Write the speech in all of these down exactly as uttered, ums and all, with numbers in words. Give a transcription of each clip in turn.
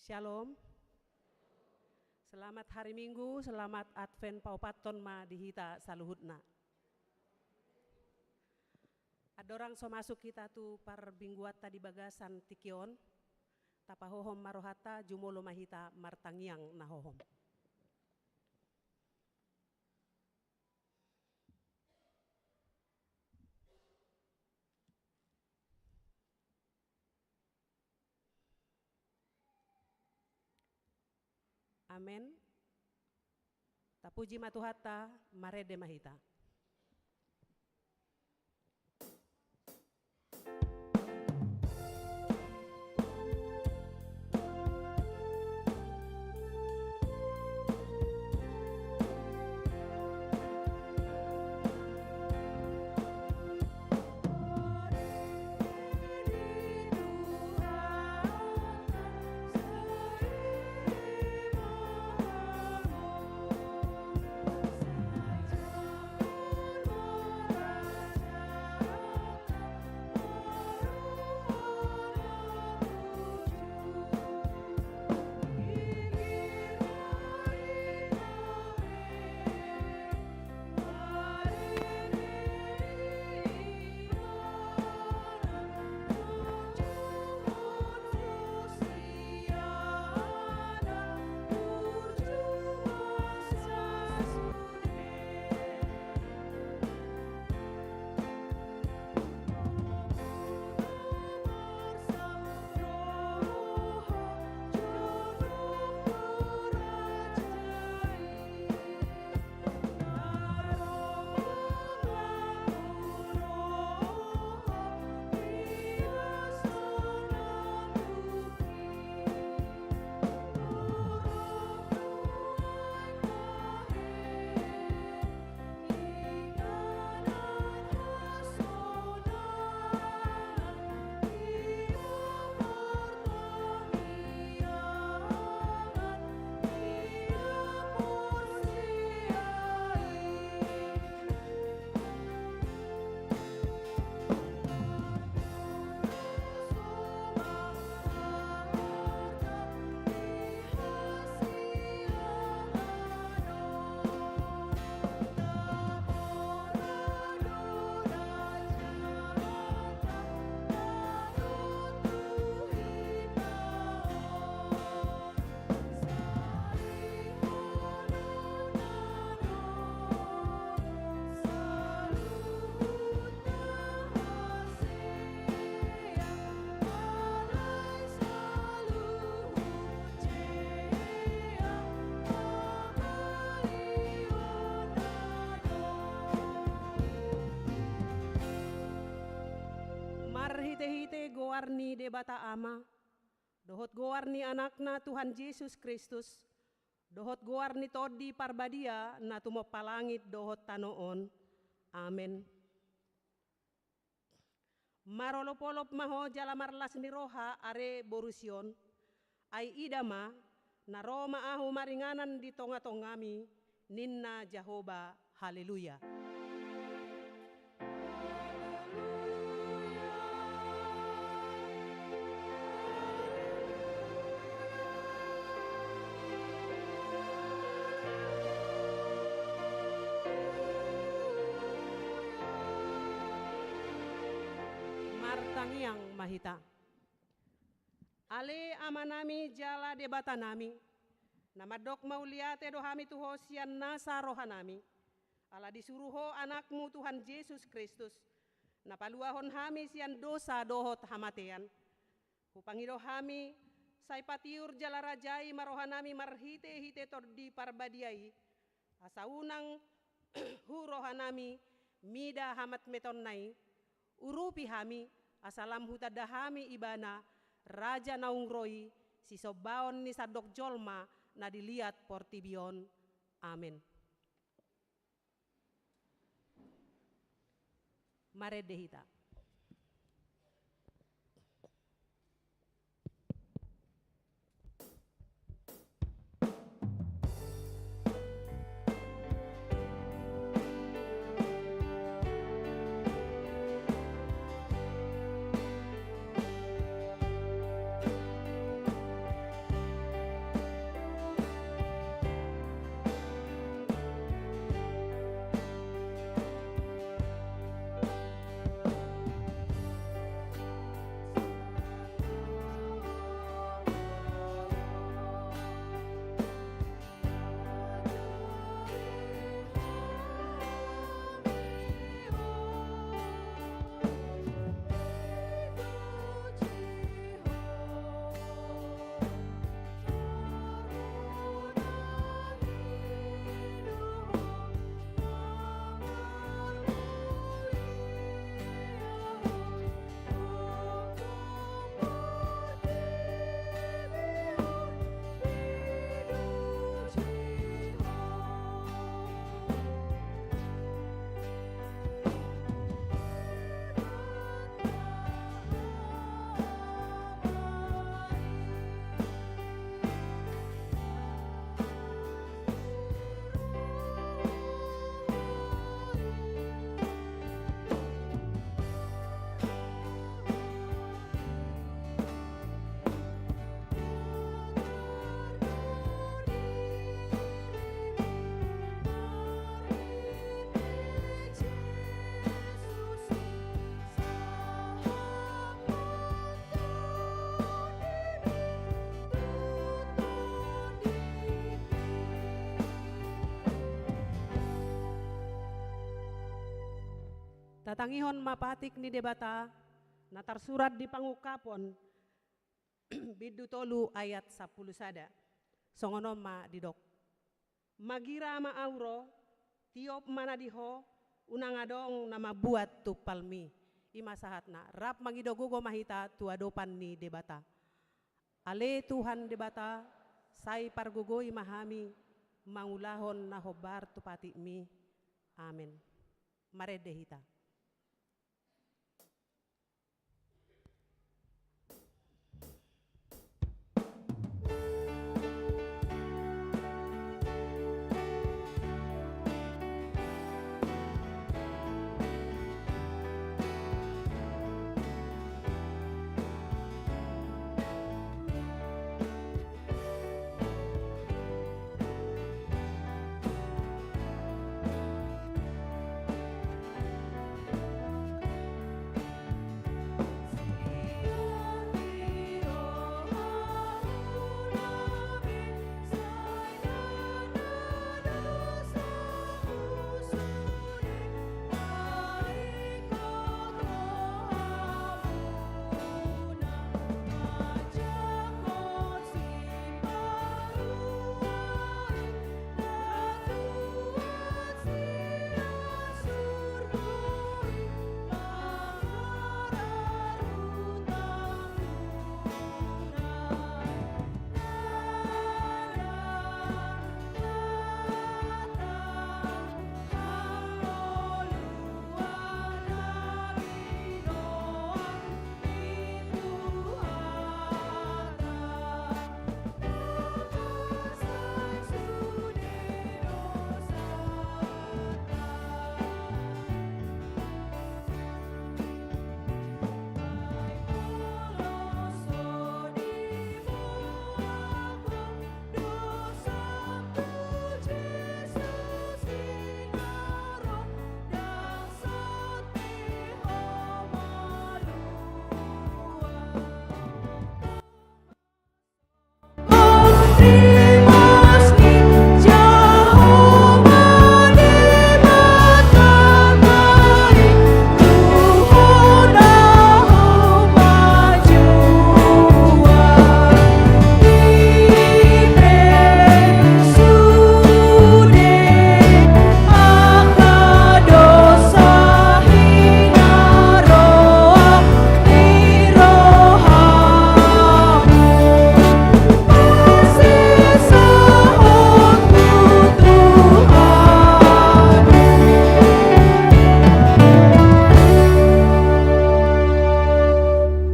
Shalom. Selamat hari Minggu, selamat Advent paopathon ma di hita saluhutna. Andorang so masuk hita tu parmingguanta di bagasan tingki on, tapahohom ma rohanta, jumolo ma hita martangiang na hohom. Amen. Tapuji ma Tuhanta, marende ma hita. Marhitehite goar ni Debata Ama, dohot goar ni Anakna Tuhan Jesus Kristus, dohot goar ni Tondi Parbadia na tumompa langit dohot tano on. Amen. Marolopolop ma ho jala marlas ni roha, are boru Sion. Ai ida ma, na ro ma ahu maringanan di tongatongami, ninna Jahowa. Haleluya. Martangiang ma hita. Ale Amanami jala Debatanami, na mandok mauliate do hami tu Ho sian nasa rohanami, ala disuru Ho Anakmu Tuhan Jesus Kristus, na paluahon hami sian dosa dohot hamatean. Hupangido hami, sai patiur jala rajai ma rohanami marhitehite Tondi Parbadia i, asa unang hu rohanami mida hamatmetonna i, urupi hami, asa lam hutanda hami Ibana, Raja naung ro i, sisombaon ni sandok jolma na di liat portibi on. Amen. Marende hita. Tatangihon ma patik ni Debata, na tarsurat di Pangungkapon, bindu tolu ayat sampulu sada. Songon on ma didok. Magira ma ahu ro, tiop ma na di ho, unang adong na mambuat tumpalmi. I ma sahatna, rap mangido gogo ma hita tu adopan ni Debata. Ale Tuhan Debata, sai pargogoi ma hami, mangulahon na hombar tu patikmi. Amen. Marende hita.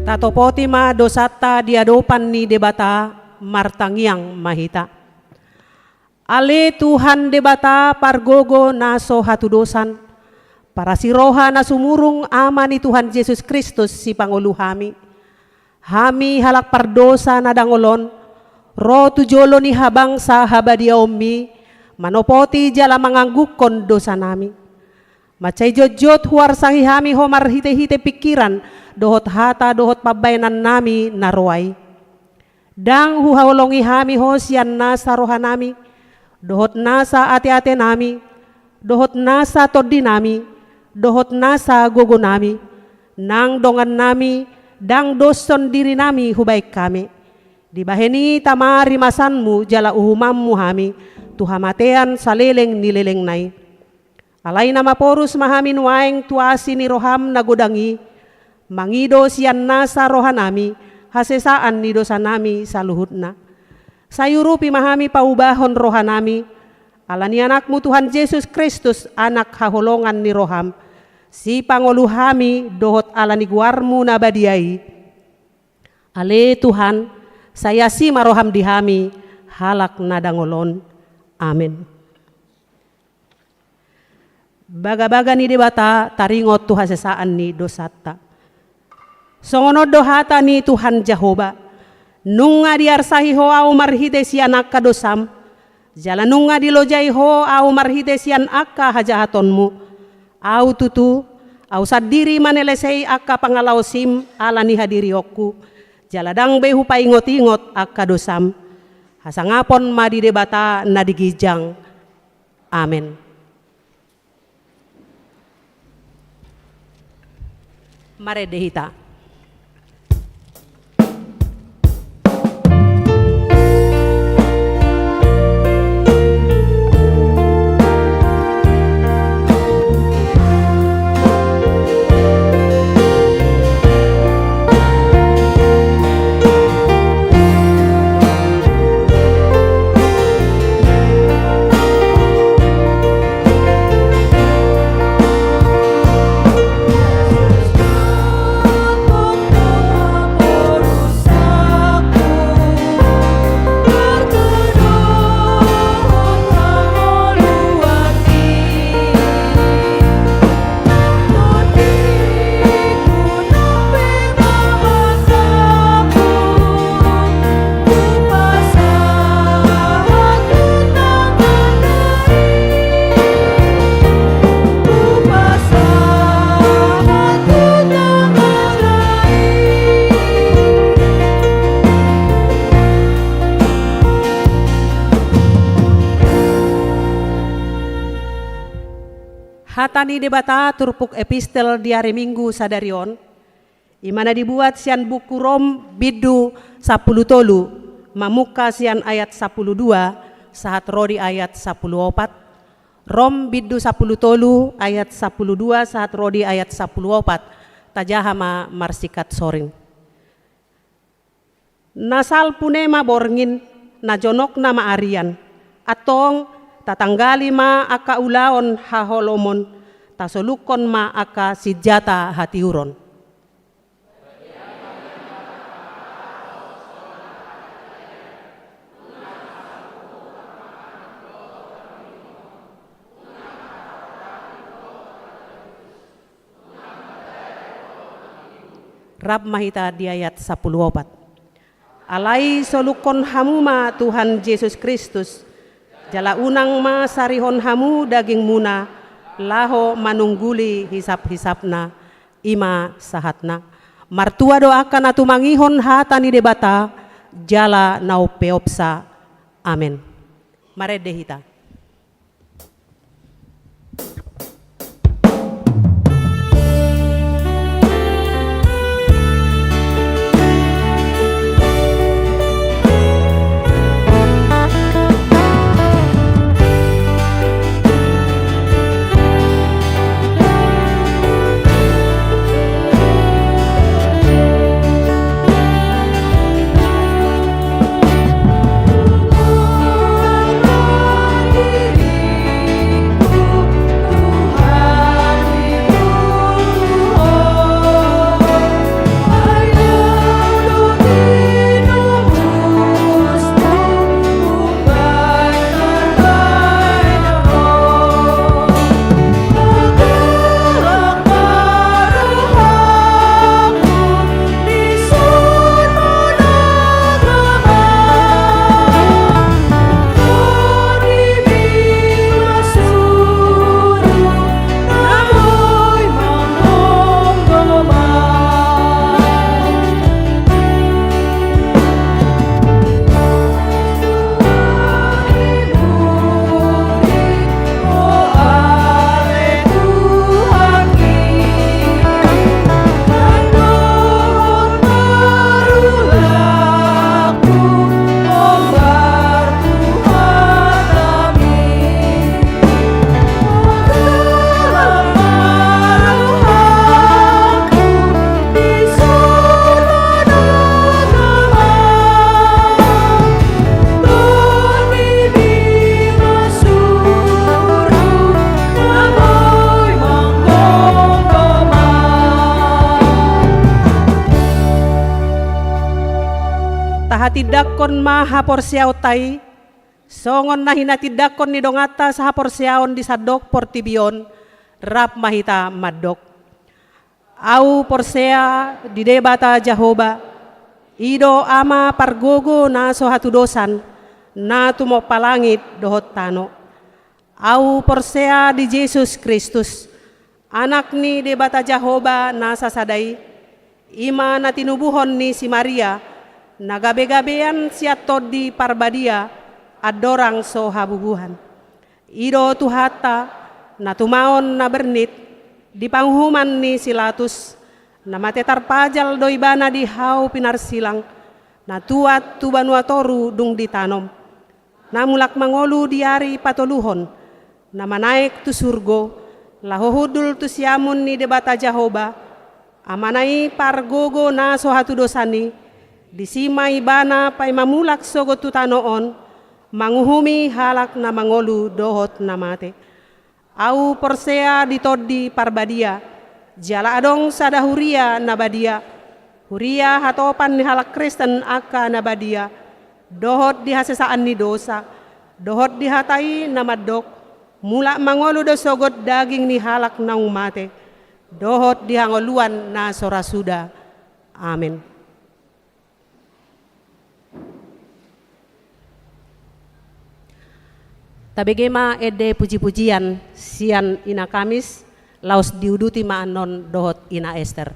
Tatopoti ma dosanta di adopan ni Debata, martangiang ma hita. Ale Tuhan Debata pargogo na so hatudosan, parasi roha na sumurung, Ama ni Tuhan Jesus Kristus sipangolu hami. Hami halak pardosa na dangol on, ro tu jolo ni habangsa habadiaonmi, manopoti jala manganggungkon dosanami. Mansai jotjot huarsahi hami ho marhitehite pingkiran, dohot hata dohot pambaenannami na roa i. Ndang huhaholongi hami ho sian nasa rohanami, dohot nasa ateatenami, dohot nasa tondinami, dohot nasa gogonami, nang dongannami, ndang doshon dirinami hubaen hami. Dibahen i tama rimasanmu jala uhumanmu hami tu hamatean saleleng ni lelengna i. Alai na maporus ma hami nuaeng tu asi ni roham na godang i, mangido sian nasa rohanami hasesaan ni dosanami saluhutna. Sai urupi ma hami paubahon rohanami, ala ni Anakmu Tuhan Jesus Kristus, Anak haholongan ni roham, sipangolu hami dohot ala ni goarmu na badia i. Ale Tuhan, sai asi ma roham di hami, halak na dangol on. Amen. Bagabaga ni Debata taringot tu hasesaan ni dosanta. Songon on do hata ni Tuhan Jahowa: Nunga diarsahi ho ahu marhite sian angka dosam, jala nunga dilojai ho ahu marhite sian angka hajahatonmu. Ahu tutu, ahu sandiri manelesei angka pangalaosim ala ni hadirionku, jala ndang be hupaingotingot angka dosam. Hasangapon ma di Debata na di ginjang. Amen. Marende hita. Hata ni Debata turpuk epistel di ari Minggu sadari on, i ma na dibuat sian buku Rom bindu sampulu tolu, mamungka sian ayat sampulu dua sahat ro di ayat sampulu opat. Rom bindu sampulu tolu ayat sampulu dua sahat ro di ayat sampulu opat. Tajaha ma marsingkat soring. Na salpu ne ma borngin, na jonok na ma arian. Antong, tatanggali ma angka ulaon haholomon, tasolukkon ma angka sinjata hatiuron. Rap ma hita di ayat sampulu opat. Alai solukkon hamu ma Tuhan Jesus Kristus, jala unang ma sarihon hamu dagingmuna, laho manungguli hisap-hisapna, i ma sahatna. Martua do angka na tumangihon hata ni Debata, jala na umpeopsa. Amen. Marende hita. Tahatindangkon ma haporseaonta i, songon na hinatindangkon ni donganta sahaporseaon di sandok portibi on, rap ma hita mandok. Ahu porsea di Debata Jahowa, i do Ama pargogo na so hatudosan, na tumompa langit dohot tano. Ahu porsea di Jesus Kristus, Anak ni Debata Jahowa na sasada i, i ma na tinubuhon ni si Maria, na gabegabean sian Tondi Parbadia, andorang so habubuhan. I do Tuhanta, na tumaon na bernit, di panguhuman ni si Latus, Na mate tarpajal do ibana di hau pinarsilang, na tuat tu banua toru dung ditanom. Na mulak mangolu di ari patoluhon, na manaek tu surgo, laho hundul tu siamun ni Debata Jahowa, Amana i pargogo na so hatudosan i, disi ma ibana paima mulak sogot tu tano on, manguhumi halak na mangolu dohot na mate. Ahu porsea di Tondi Parbadia, jala adong sada huria na badia, huria hatopan ni halak Kristen angka na badia, dohot di hasesaan ni dosa, dohot di hata i na mandok, mulak mangolu do sogot daging ni halak naung mate, dohot di hangoluan na so ra suda. Amen. Tabege ma ende puji-pujian sian Ina Kamis, laos diuduti ma annon dohot Ina Ester.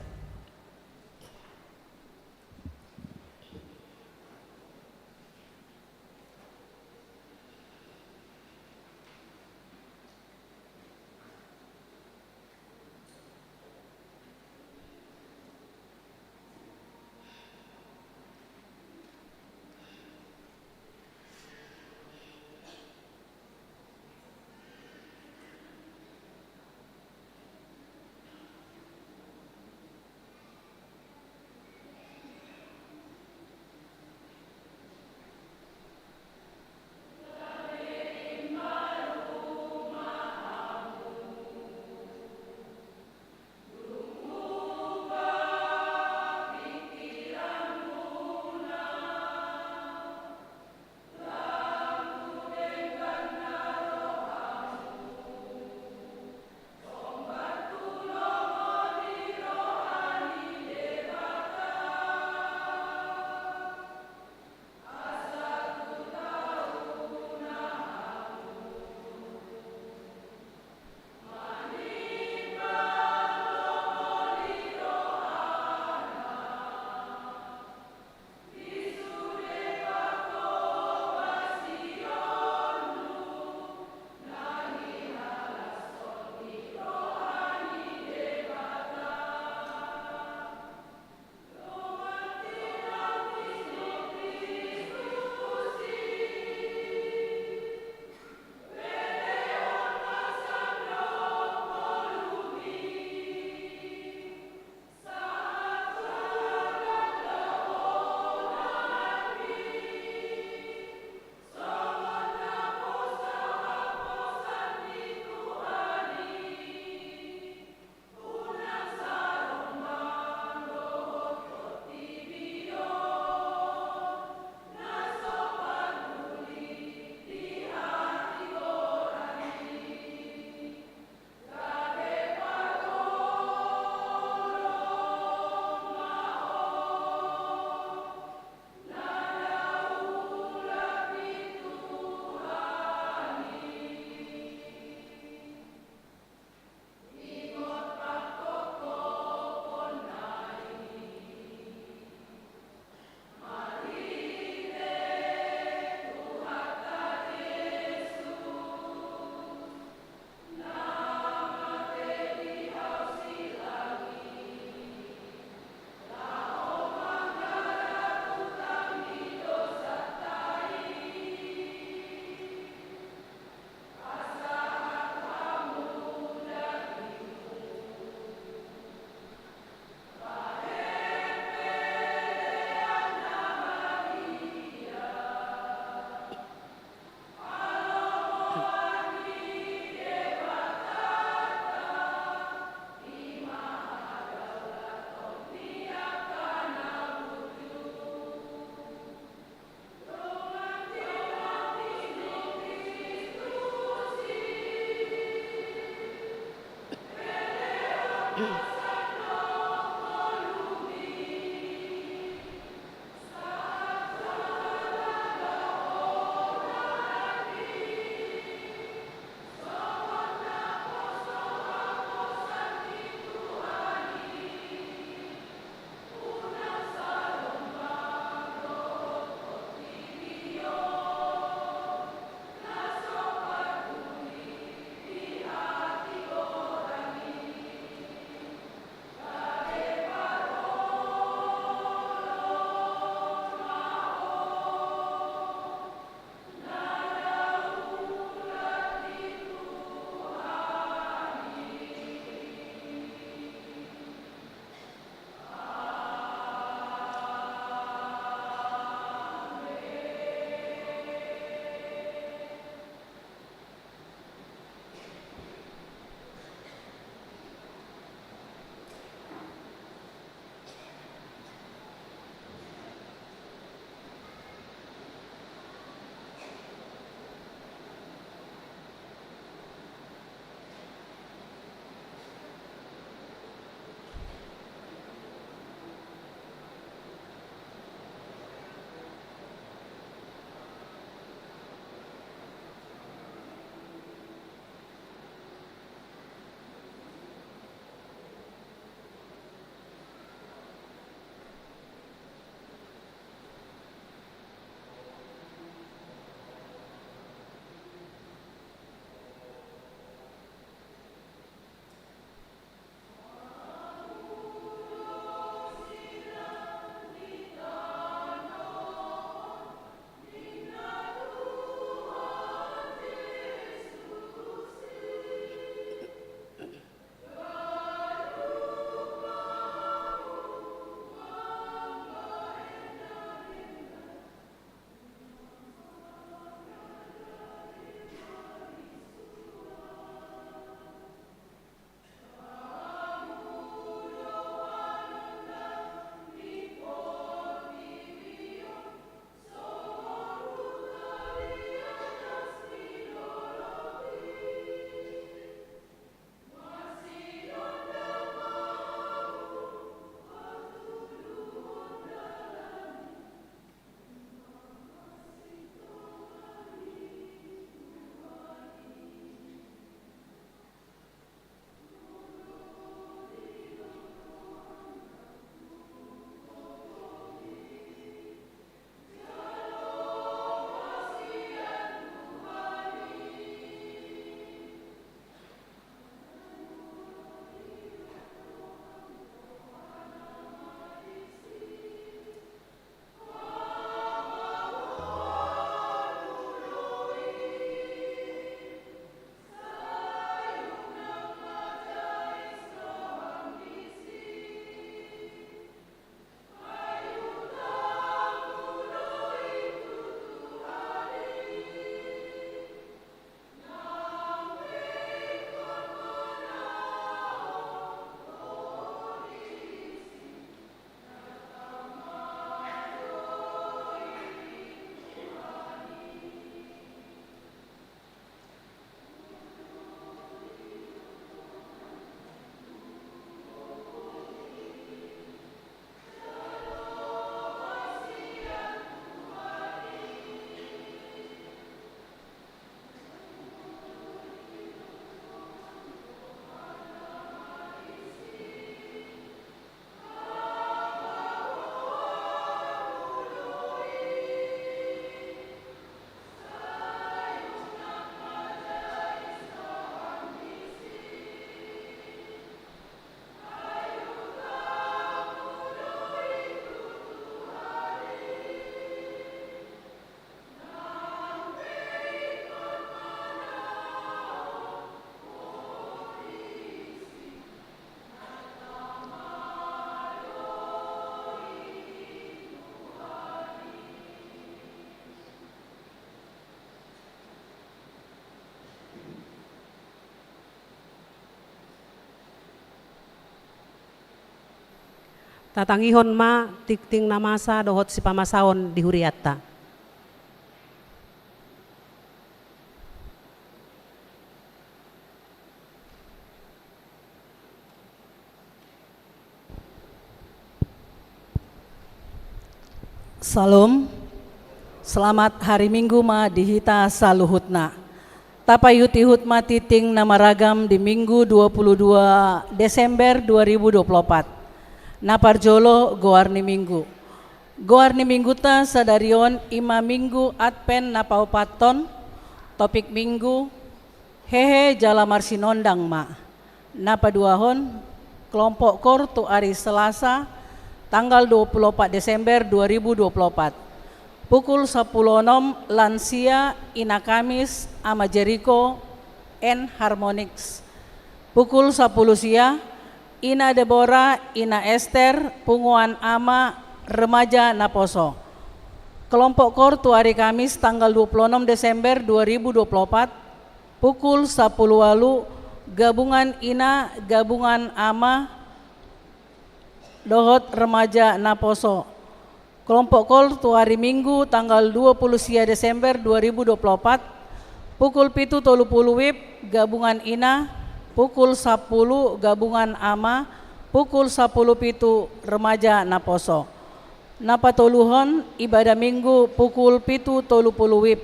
Tatangihon ma tingting na masa dohot sipamasaon di hurianta. Salom. Selamat hari Minggu ma di hita saluhutna. Tapaihut-ihut ma tingting na maragam di Minggu dua puluh dua Desember dua ribu dua puluh empat. Na parjolo, goar ni Minggu. Goar ni Minggunta sadari on i ma Minggu Advent na paopathon. Topik Minggu: Hehe jala marsinondang ma. Na paduahon, kelompok koor tu ari Selasa, tanggal dua puluh empat Desember dua ribu dua puluh empat. Pukul sampulu onom, lansia, Ina Kamis, Ama Jeriko, and Harmonix. Pukul sampulu sia, Ina Debora, Ina Ester, Punguan Ama, Remaja Naposo. Kelompok koor tu ari Kamis, tanggal dua puluh onom Desember dua ribu dua puluh empat, pukul sampulu ualu, gabungan Ina, gabungan Ama, dohot Remaja Naposo. Kelompok koor tu ari Minggu, tanggal dua puluh sia Desember dua ribu dua puluh empat, pukul pitu tolu pulu WIB, gabungan Ina, pukul sampulu, gabungan Ama, pukul sampulu pitu, Remaja Naposo. Na patoluhon, ibadah Minggu pukul pitu tolu pulu WIB.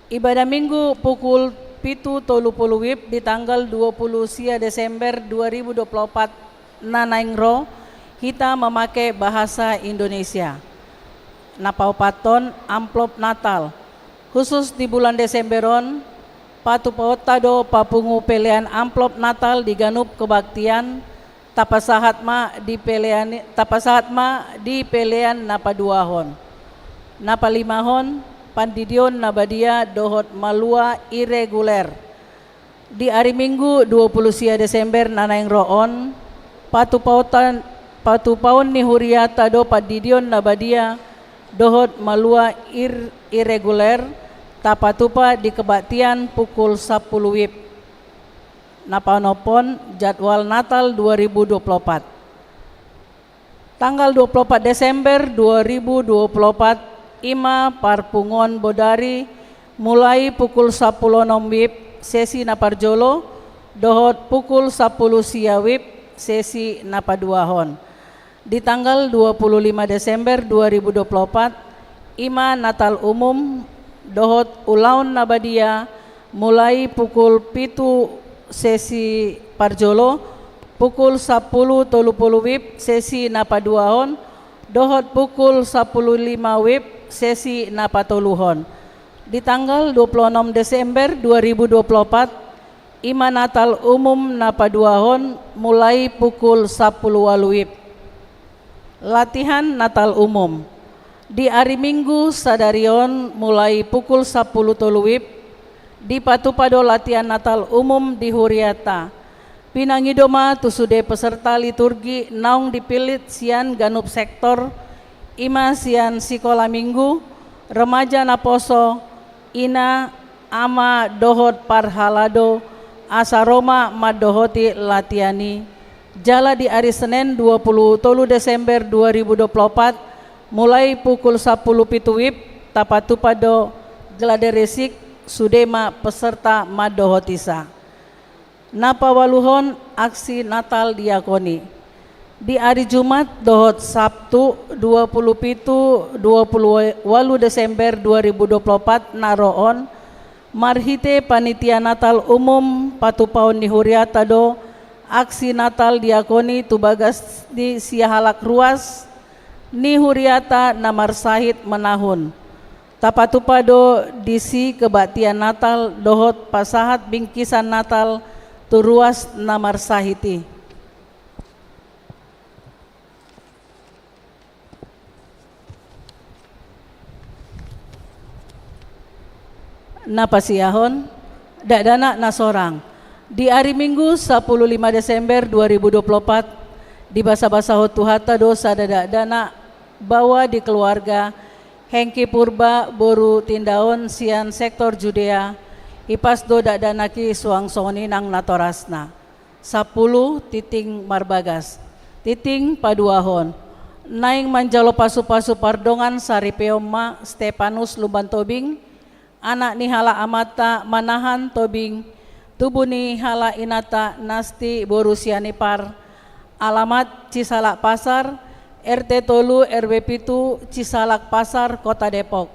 Ibadah Minggu pukul pitu tolu pulu WIB di tanggal dua puluh sia Desember dua ribu dua puluh empat na naeng ro, hita mamake bahasa Indonesia. Na paopathon, amplop Natal. Khusus di bulan Desember on, patupaonta do papungu pelean amplop Natal di ganup kebaktian, tapasahat ma di pelean, tapasahat ma di pelean na paduahon. Na palimahon, pandidion na badia dohot malua ireguler. Di ari Minggu dua puluh sia Desember na naeng ro on, patupaonta, patupaon ni huriata do pandidion na badia dohot malua ir-, ireguler, tapatupa di kebaktian pukul sampulu WIB. Na paonomhon, jadwal Natal dua ribu dua puluh empat. Tanggal dua puluh empat Desember dua ribu dua puluh empat, i ma parpunguon bodari, mulai pukul sampulu onom WIB sesi na parjolo, dohot pukul sampulu sia WIB sesi na paduahon. Di tanggal dua puluh lima Desember dua ribu dua puluh empat, i ma Natal umum dohot ulaon na badia, mulai pukul pitu sesi parjolo, pukul sampulu tolu pulu WIB sesi na paduahon, dohot pukul sampulu lima WIB sesi na patoluhon. Di tanggal dua puluh onom Desember dua ribu dua puluh empat, i ma Natal umum na paduahon, mulai pukul sampulu ualu WIB. Latihan Natal umum. Di ari Minggu sadari on, mulai pukul sampulu tolu WIB, dipatupa do latihan Natal umum di huriata. Pinangido ma tu sude peserta liturgi naung dipillit sian ganup sektor, i ma sian sikola Minggu, remaja naposo, ina, ama dohot parhalado, asa ro ma mandohoti latihan i. Jala di ari Senen dua puluh tolu Desember dua ribu dua puluh empat, mulai pukul sampulu pitu WIB, tapatupa do gladiresik, sude ma peserta mandohotisa. Na paualuhon, aksi Natal diakoni. Di ari Jumat dohot Sabtu dua puluh pitu, dua puluh ualu Desember dua ribu dua puluh empat na ro on, marhite panitia Natal umum patupaon ni huriata do aksi Natal diakoni tu bagas ni sia halak ruas ni huriata na marsahit menahun. Tapatupa do disi kebaktian Natal dohot pasahat bingkisan Natal tu ruas na marsahit i. Na pasiahon, dakdanak na sorang. Di ari Minggu sampulu lima Desember dua ribu dua puluh empat, dibasabasahon Tuhanta do sada dakdanak baoa di keluarga Hengki Purba boru Tindaon sian sektor Judea, hipas do dakdanak i suang songon i nang natorasna. Sampulu, tingting marbagas. Tingting paduahon. Naeng manjalo pasupasu pardongan saripeon ma Stepanus Lumban Tobing, anak ni halak amanta Manahan Tobing, tubu ni halak inanta Nasti boru Sianipar, alamat Cisalak Pasar, R T tolu R W pitu, Cisalak Pasar, Kota Depok.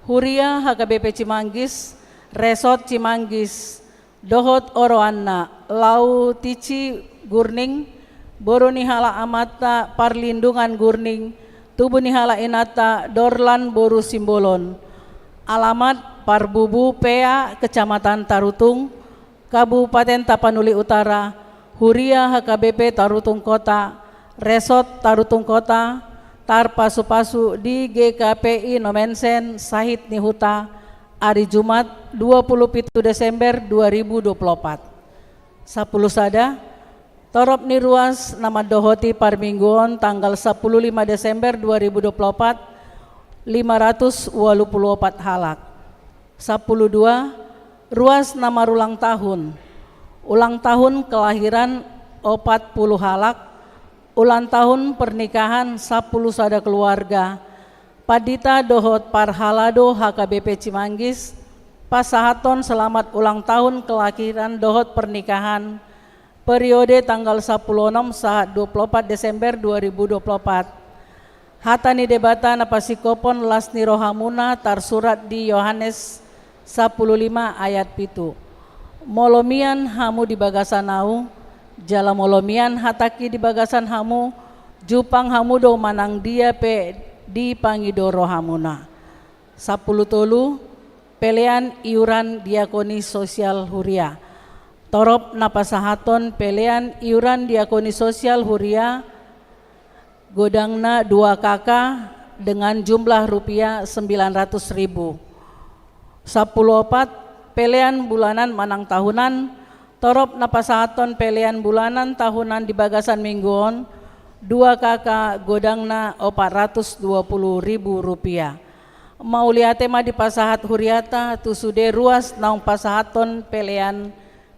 Huria H K B P Cimanggis, Resort Cimanggis, dohot oroanna Lautici Gurning, boru ni halak amanta Parlindungan Gurning, tubu ni halak inanta Dorlan boru Simbolon. Alamat Parbubu Pea, Kecamatan Tarutung, Kabupaten Tapanuli Utara, Huria H K B P Tarutung Kota, Resort Tarutung Kota, tarpasupasu di G K P I Nommensen Sahit ni Huta, ari Jumat, dua puluh pitu Desember dua ribu dua puluh opat. Sampulu sada, torop ni ruas na mandohoti parmingguon tanggal sampulu lima Desember dua ribu dua puluh opat, lima ratus ualu pulu opat halak. Sampulu dua, ruas na marulang tahun. Ulang tahun kelahiran opat pulu halak, ulang tahun pernikahan sampulu sada keluarga. Pandita dohot parhalado H K B P Cimanggis pasahathon selamat ulang tahun kelahiran dohot pernikahan periode tanggal sampulu onom sahat dua pulu opat Desember dua ribu dua pulu opat. Hata ni Debata na pasingkophon las ni rohamuna tarsurat di Yohanes sampulu lima ayat pitu. Molo mian hamu di bagasan ahu, jala molo mian hatangki di bagasan hamu, jumpang hamu do manang dia pe dipangido rohamuna. Sampulu tolu, pelean iuran diakoni sosial huria. Torop na pasahathon pelean iuran diakoni sosial huria, godangna dua K K dengan jumlah rupiah sembilan ratus ribu. Sampulu opat, pelean bulanan manang tahunan, torop na pasahathon pelean bulanan tahunan di bagasan minggu on, dua K K godangna opat ratus dua pulu ribu rupiah. Mauliate ma dipasahat huriata tu sude ruas naung pasahathon pelean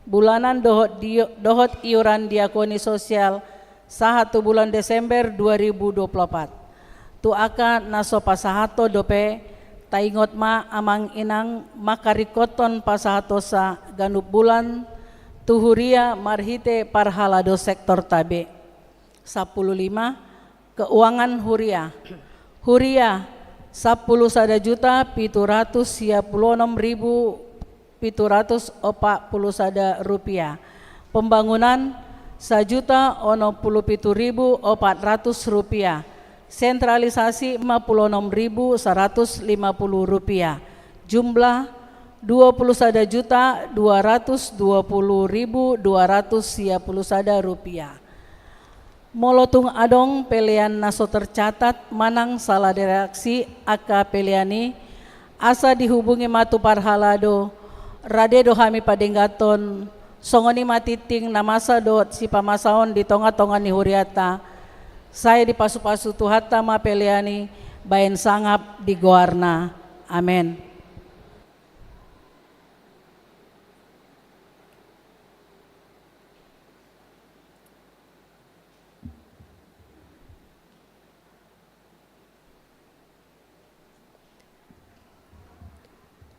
bulanan dohot dio-, dohot iuran diakoni sosial sahat tu bulan Desember dua ribu dua pulu opat. Tu angka na so pasahathon dope, taingot ma amang inang mangkaringkothon pasahatonsa ganup bulan tu huria marhite parhalado sektorta be. Sampulu lima, keuangan huria. Huria, sampulu sada juta pitu ratus sia pulu onom ribu pitu ratus opat pulu sada rupiah. Pembangunan, sajuta onom pulu pitu ribu opat ratus rupiah. Sentralisasi, lima pulu onom ribu saratus lima pulu rupiah. Jumlah, dua pulu sada juta dua ratus dua pulu ribu dua ratus sia pulu sada rupiah. Molo tung adong pelean na so tercatat manang salah redaksi angka pelean i, asa dihubungi ma tu parhalado, rade do hami padengganhon, songon i ma tingting na masa dohot sipamasaon di tongatonga ni hurianta, sai dipasupasu Tuhanta ma pelean i baen sangap di goarna. Amen.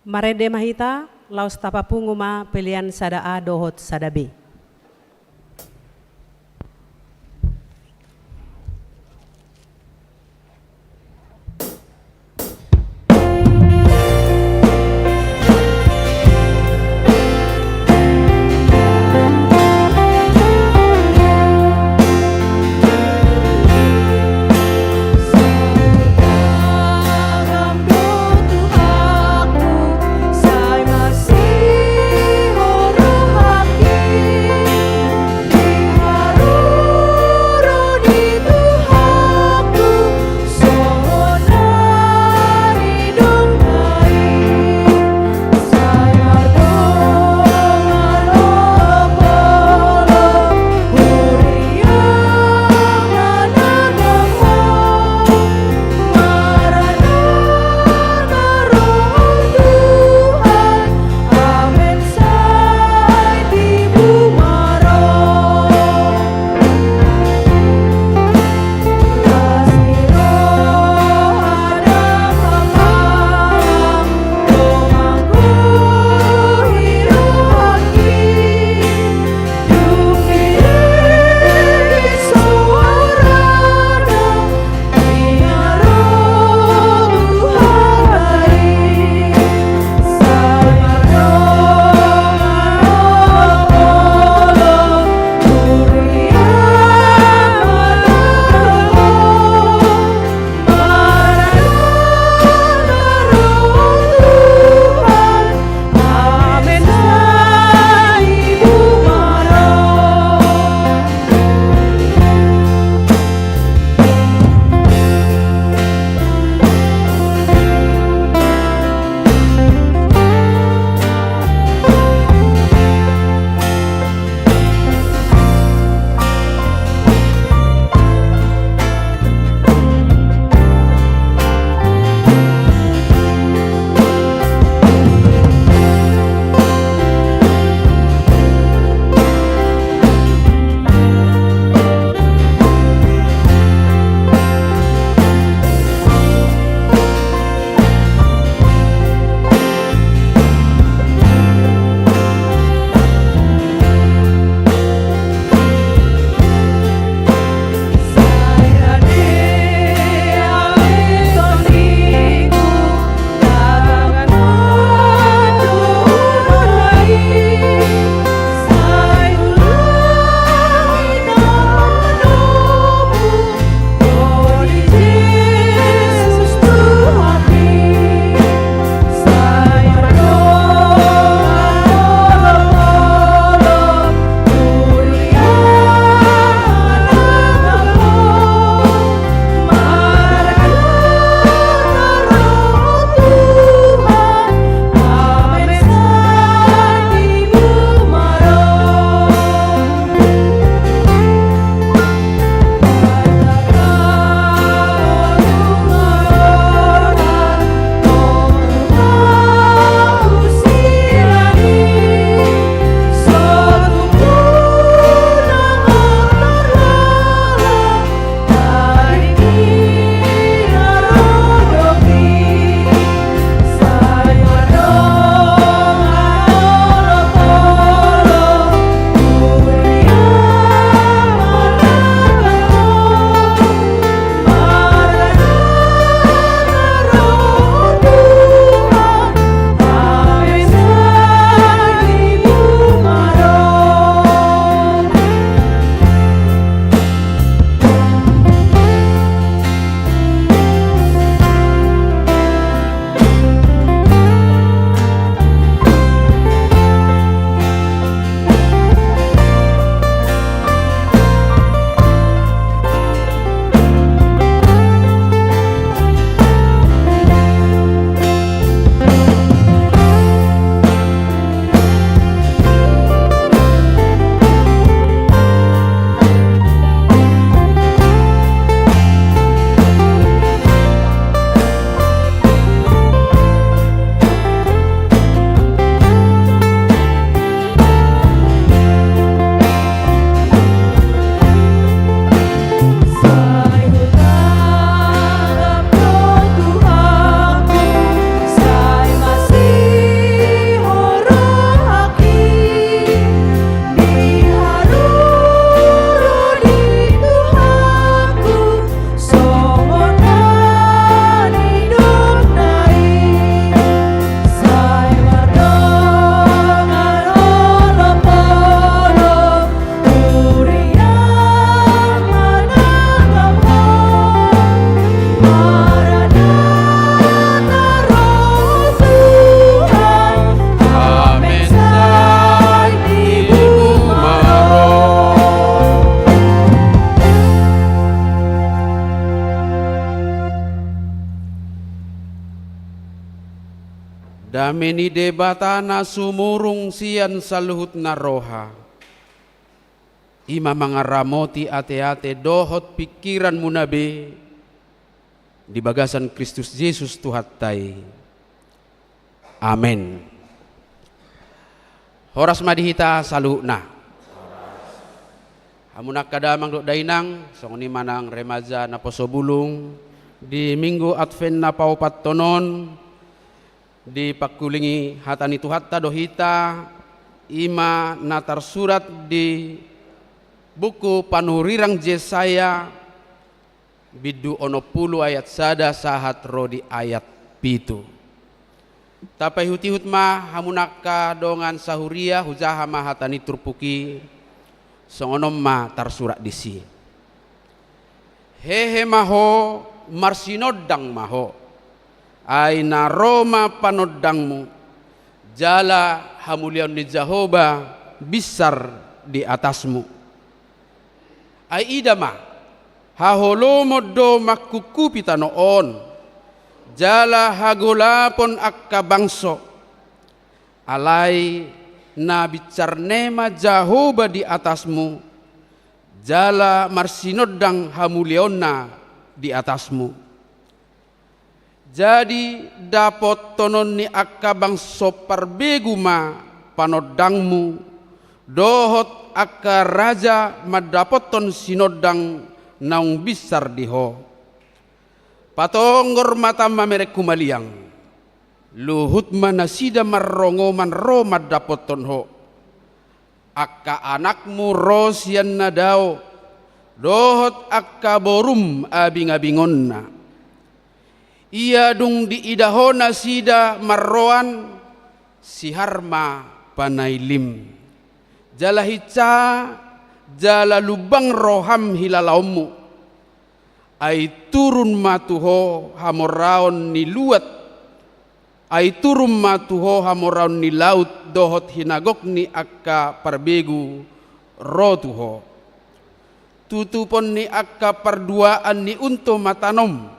Marende ma hita, laos tapapungu ma pelean sada A dohot sada B. Dame ni Debata na sumurung sian saluhutna roha, i ma mangaramoti ateate dohot pingkiranmuna be di bagasan Kristus Jesus Tuhanta i. Amen. Horas ma di hita saluhutna. Hamu na angka damang dohot dainang, songon i ma nang remaja naposo bulung, di Minggu Advent na paopathon on, dipangkulingi hata ni Tuhanta do hita, i ma na tarsurat di buku panurirang Jesaya, bindu onom pulu ayat sada sahat ro di ayat pitu. Tapaihutihut ma hamu na angka dongan sahuria, hujaha ma hata ni turpuk i, songon on ma tarsurat disi. Hehe ma ho, marsinondang ma ho. Ai na ro ma panondangmu, jala hamuliaon ni Jahowa binsar di atasmu. Ai ida ma, haholomon do mangkungkupi tano on, jala hagolapon angka bangso. Alai na binsarna ma Jahowa di atasmu, jala marsinondang hamuliaonna di atasmu. Jadi, dapothonon ni angka bangso parbegu ma panondangmu, dohot angka raja mandapothon sinondang naung binsar di ho. Patonggor matam mamereng humaliang, luhut ma nasida marrongoman ro mandapothon ho. Angka anakmu ro sian na dao, dohot angka borum abingabingonna. Ia dung diida ho nasida marroan, sihar ma panailim. Jala hinsa, jala lumbang roham hilalaonmu. Ai turun ma tu ho hamoraon ni luat, ai turun ma tu ho hamoraon ni laut dohot hinagok ni angka parbegu ro tu ho. Tutupon ni angka parduaan ni unto ma tanom.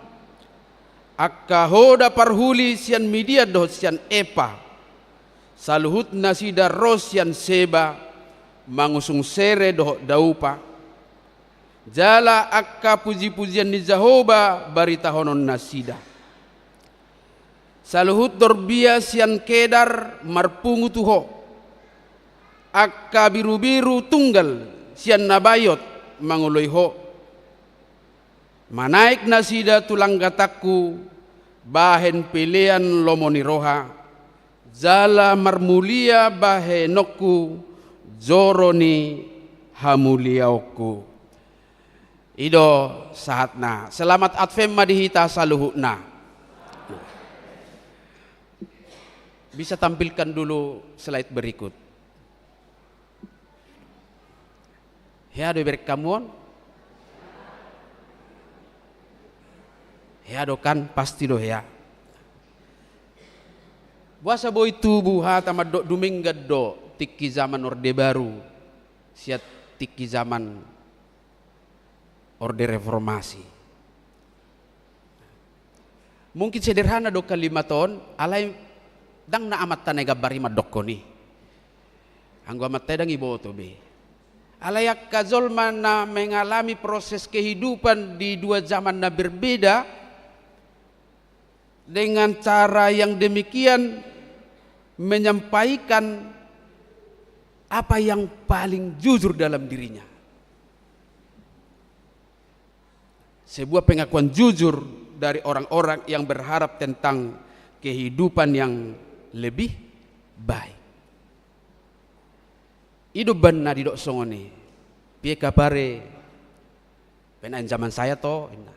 Angka hoda parhuli sian Midian dohot sian Epa. Saluhut nasida ro sian Seba, mangusung sere dohot daupa. Jala angka pujipujian ni Jahowa baritahonon nasida. Saluhut dorbia sian Kedar marpungu tu ho. Angka birubiru tunggal sian Nabaiot mangoloi ho. Manaek nasida tu langgatangku, bahen pelean lomo ni roha, jala marmulia bahenonku, joro ni hamuliaonku. I do sahatna. Selamat Advent ma di hita saluhutna. Bisa tampilkan dulu slide berikut. Hea do ibereng hamu on? Hea do kan, pasti do hea. Boasa boi tubu hata mandok dumenggan do tingki zaman Orde Baru sian tingki zaman Orde Reformasi. Mungkin sederhana do kalimat on, alai ndang na amanta na i gambar i mandokkon i. Anggo amanta i ndang iboto be. Alai angka jolma na mengalami proses kehidupan di dua zaman na berbeda, dengan cara yang demikian menyampaikan apa yang paling jujur dalam dirinya. Sebuah pengakuan jujur dari orang-orang yang berharap tentang kehidupan yang lebih baik. I do umbahen na didok songon i. Piye kabar e? Pemain zaman saya to, inna.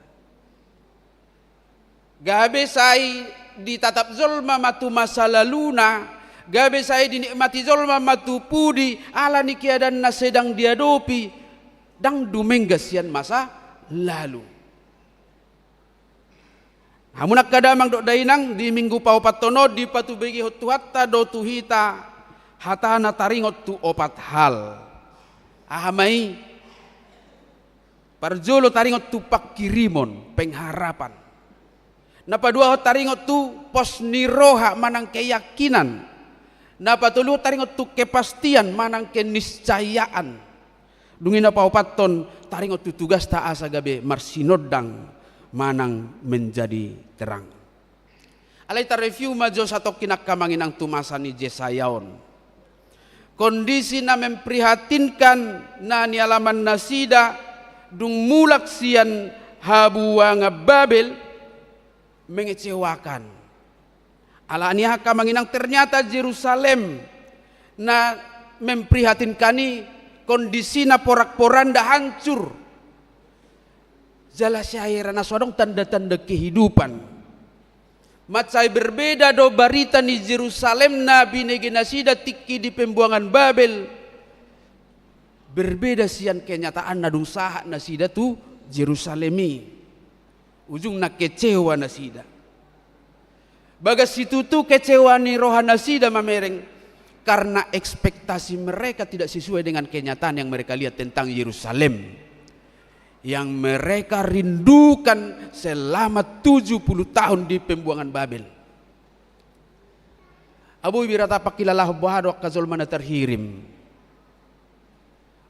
Gabe sai ditatap jolma ma tu masa laluna, gabe sai dinikmati jolma ma tu pudi, ala ni keadaan na sedang diadopi, ndang dumenggan sian masa lalu. Hamu na angka damang dohot dainang, di Minggu paopathon on dipatubegehon Tuhanta do tu hita hata na taringot tu opat hal. Aha ma i? Parjolo taringot tu pangkirimon, pengharapan. Na paduahon taringot tu pos ni roha manang keyakinan. Na patoluhon taringot tu kepastian manang keniscayaan. Dung i na paopathon taringot tu tugasta asa gabe marsinondang manang menjadi terang. Alai tarreview ma jo satongkin angka amang inang tu masa ni Jesaya on. Kondisi na memprihatinkan na nialaman nasida dung mulak sian habuangan Babel mengecewakan. Alani aha angka amang inang, ternyata Jerusalem na memprihatinkan i kondisina porak-poranda, hancur. Jala sai hera na so adong tanda-tanda kehidupan. Mansai berbeda do barita ni Jerusalem na binege nasida tingki di pembuangan Babel. Berbeda sian kenyataan na dung sahat nasida tu Jerusalem i. Ujungna kecewa nasida. Bagas situtu kecewa ni roha nasida mamereng karena ekspektasi mereka tidak sesuai dengan kenyataan yang mereka lihat tentang Yerusalem yang mereka rindukan selama tujuh puluh tahun di pembuangan Babel. Abu, bira ta pangkilalahon boha do angka jolma na tarhirim.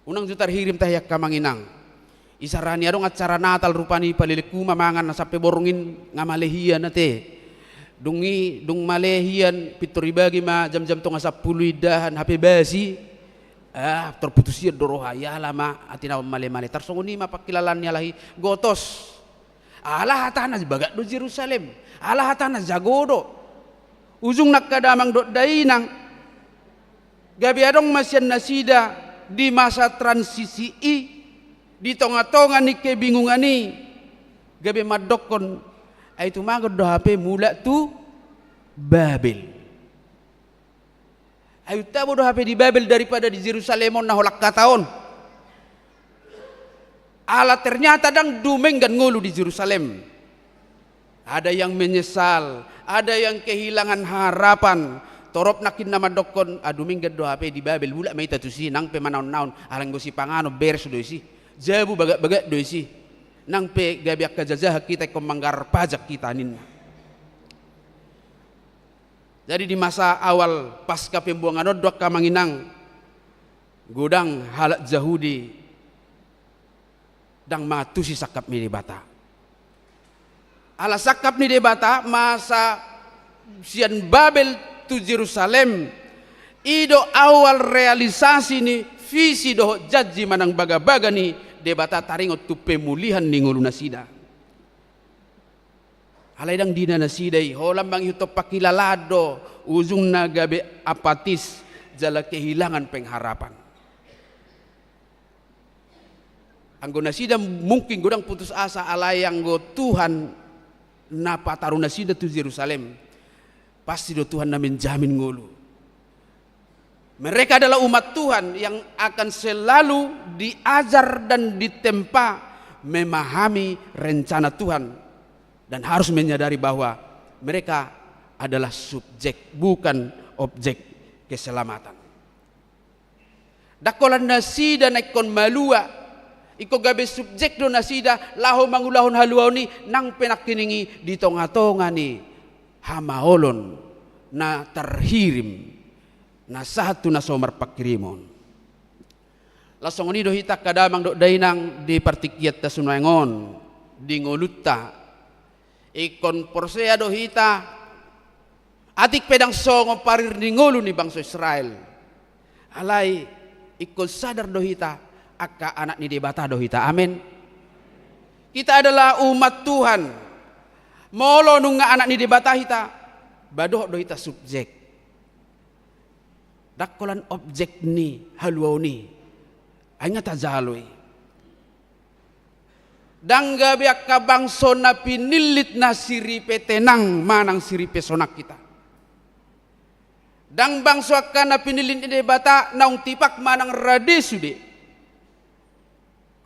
Unang jo tarhirim tahe angka amang inang. Isarani adong acara Natal rupani palelenghu ma mangan na sampe borngin nga male hian ate. Dung i, dung male hian pintor ibagi ma jam-jam tonga sampulu indahan hape basi. Ah, terputus hian do roha, iala ma atina on male-male. Tarsongon i ma pangkilalaan ni halak i, gotos. Ala hatana bagak do Jerusalem. Ala hatana jago do. Ujungna angka damang dohot dainang. Gabe adong ma sian nasida di masa transisi i, di tonga-tonga ni kebingungan i, gabe mandokkon, ai tumagon do hape mulak tu Babel. Ai tabo do hape di Babel daripada di Jerusalem on na holan hata on. Ala ternyata ndang dumenggan ngolu di Jerusalem. Ada yang menyesal, ada yang kehilangan harapan. Torop nangkin na mandokkon, ah, dumenggan do hape di Babel, mulak ma hita tusi, nang pe manaon-naon, ala anggo sipanganon beres do isi, jabu bagak-bagak do isi, nang pe gabe angka jajahan hita ingkon manggarar pajak hita ninna. Jadi di masa awal pasca pembuangan on do angka amang inang, godang halak Jahudi ndang mangantusi sangkap ni Debata. Ala sangkap ni Debata masa sian Babel tu Jerusalem, i do awal realisasi ni visi dohot janji manang bagabaga ni Debata taringot tu pemulihan ni ngolu nasida. Alai ndang dina nasida i, holan mangihuthon pangkilalaan do, ujungna gabe apatis, jala kehilangan pengharapan. Anggo nasida mungkin godang putus asa, alai anggo Tuhan na pataru nasida tu Jerusalem, pasti do Tuhan na menjamin ngolu. Mereka adalah umat Tuhan yang akan selalu diajar dan ditempa memahami rencana Tuhan dan harus menyadari bahwa mereka adalah subjek, bukan objek keselamatan. Ndang holan nasida na ingkon malua, ingkon gabe subjek do nasida laho mangulahon haluaon i, nang pe nangkining i di tonga-tonga ni hamaolon na tarhirim, na sahat tu na so marpanghirimon. Laos songon i do hita angka damang dohot dainang di partingkianta sunaeng on, di ngolunta. Ingkon porsea do hita, atik pe ndang songon parir ni ngolu ni bangso Israel. Alai ingkon sadar do hita, angka anak ni Debata do hita. Amen. Kita adalah umat Tuhan. Molo nunga anak ni Debata hita, ba dohot do hita subjek. Ndang holan objek ni haluaon i. Ai nga tajalo i. Ndang gabe angka bangso na pinillit na siripe tenang manang siripe sonang hita. Ndang bangso angka na pinillit ni Debata naung tipak manang rade sude.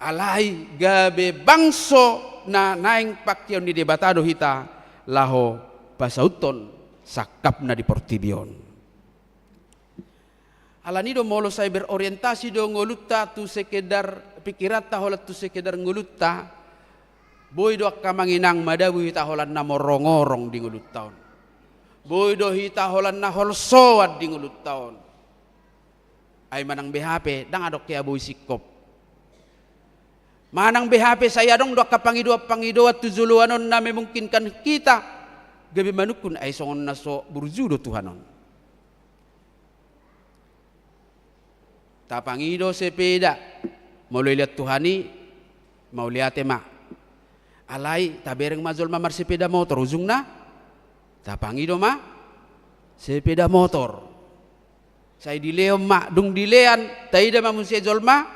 Alai gabe bangso na naeng pangkeon ni Debata do hita laho pasauthon sangkapna di portibi on. Alani do molo sai berorientasi do ngolunta tu sekedar pingkiranta holan tu sekedar ngolunta, Boi do angka amang inang madabu hita holan na morongorong di ngolunta on. Boi do hita holan na holsoan di ngolunta on. Ai manang beha pe, ndang adong hea boi singkop. Manang beha pe sai adong do angka pangidoan-pangidoan tu joloan on na memungkinkan hita gabe manungkun ai songon na so burju do Tuhan on. Tapangido sepeda, molo ilean Tuhan i, mauliate ma. Alai tabereng ma jolma marsepeda motor, ujungna tapangido ma sepeda motor. Sai dilehon ma, dung dilean, taida ma muse jolma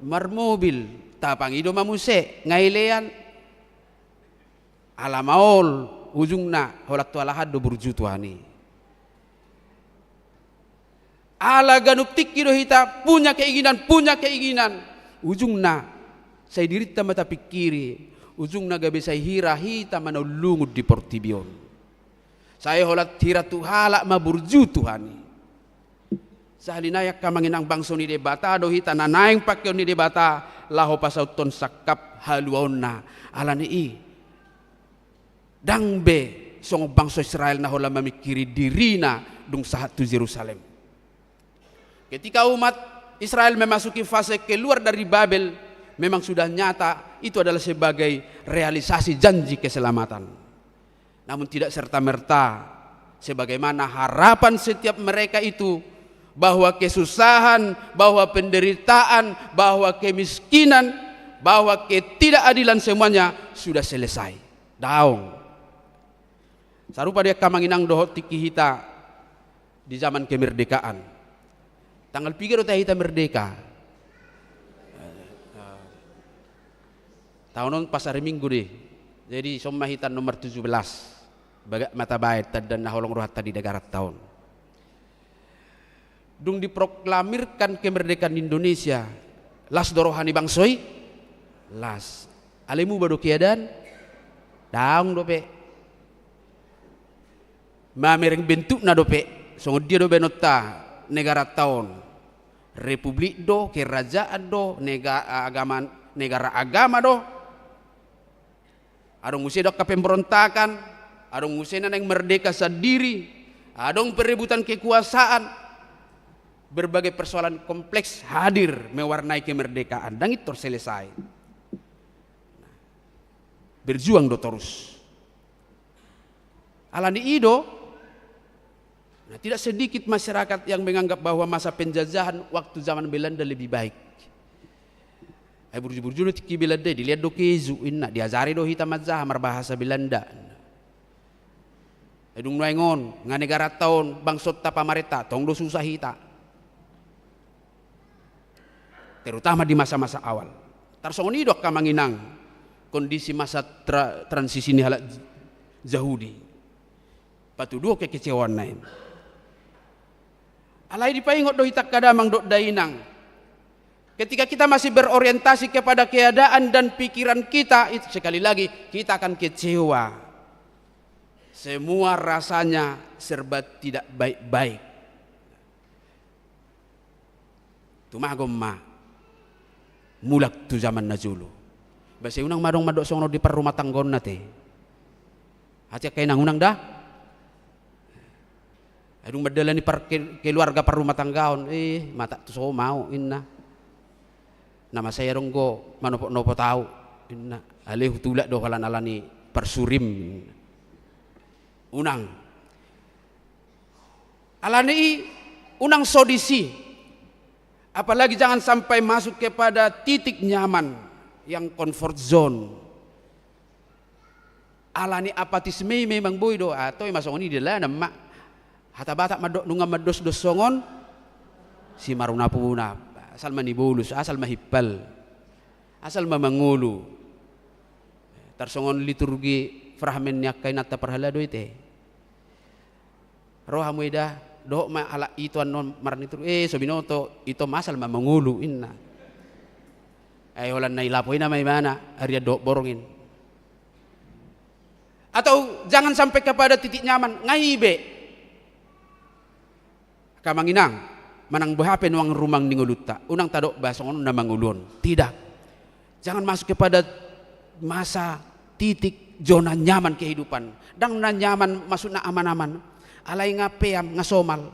marmobil, tapangido ma muse, nga ilean. Ala maol, ujungna holan tu alahan do burju Tuhan i. Ala ganup tingki do hita punya keinginan, punya keinginan. Ujungna, sai dirinta ma tapingkiri, ujungna gabe sai hira hita manaon lungun di portibi on. Sai holan hira tu halak ma burju Tuhan i. Sahali nai angka amang inang, bangso ni Debata do hita na naeng pangkeon ni Debata laho pasauthon sangkap haluaonna. Alani i, ndang be songon bangso Israel na holan mamingkiri dirina dung sahat tu Jerusalem. Ketika umat Israel memasuki fase keluar dari Babel, memang sudah nyata itu adalah sebagai realisasi janji keselamatan. Namun tidak serta-merta sebagaimana harapan setiap mereka itu, bahwa kesusahan, bahwa penderitaan, bahwa kemiskinan, bahwa ketidakadilan semuanya sudah selesai. Daong. Sarupa do angka amang inang dohot tingki hita di zaman kemerdekaan. Tanggal piga do tahe hita merdeka? Taon on pas ari Minggu do i. Jadi, songon ma hita nomor tujuh belas. Bagak ma tabaen tanda na holong rohanta di negaranta on. Dung diproklamirkan kemerdekaan Indonesia, las do roha ni bangso i? Las. Alai muba do keadaan? Daong dope. Mamereng bentukna dope, songon dia do baenonta negaranta on? Republik do, kerajaan do, nega-, agama, negara agama do? Adong muse do angka pemberontakan, adong muse na naeng merdeka sandiri, adong perebutan kekuasaan, berbagai persoalan kompleks hadir mewarnai kemerdekaan, ndang intor selesai. Berjuang do torus. Alani i do, nah, tidak sedikit masyarakat yang menganggap bahwa masa penjajahan waktu zaman Belanda lebih baik. Ai burju-burju do tingki Belanda i, dilean do keju, inna, diajari do hita manjaha marbahasa Belanda. Ai dung nuaeng on, nga negaranta on, bangsonta, pamarenta, tong do susah hita. Terutama di masa-masa awal. Tarsongon i do angka amang inang kondisi masa tra-, transisi ni halak J-, Jahudi. Patuduhon kekecewaanna i. Alai dipaingot do hita angka damang dohot dainang. Ketika kita masih berorientasi kepada keadaan dan pikiran kita, itu sekali lagi kita akan kecewa. Semua rasanya serba tidak baik-baik. Tumagon ma mulak tu zaman na jolo. Ba sai unang ma adong mandok songon on di parrumatanggaonna te. Ate angka inang, unang da. Ai dung mandalani par-, ke-, keluarga parrumatanggaon, eh, mata tu so ma au, inna. Na masa i adong do manopot-nopot au, inna. Alai hutulak do holan alani parsurim, inna. Unang. Alani i, unang so disi. Apalagi jangan sampai masuk kepada titik nyaman, yang comfort zone. Alani apatisme i memang boi do, atau ima songon i dalanan ma. Hata Batak mandok nunga mandosdos songon simarunap-unap. Asal ma nibolus, asal ma himpal. Asal ma mangolu. Tarsongon liturgi fragmen ni angka inanta parhalado i te. Ro hamu eda, dohot ma halak ito annon marnitur, eh, so binoto, ito ma asal ma mangolu, inna. Ai holan na i lapo i nama ibana, arian dohot borngin. Atau jangan sampai kepada titik nyaman, nga i be. Angka amang inang, manang boha pe nuaeng rumang ni ngolunta, unang tadok ba songon on na mangolu on. Tidak. Jangan masuk kepada masa titik zona nyaman kehidupan. Ndang na nyaman, maksudna aman-aman. Alai nga peam, nga somal.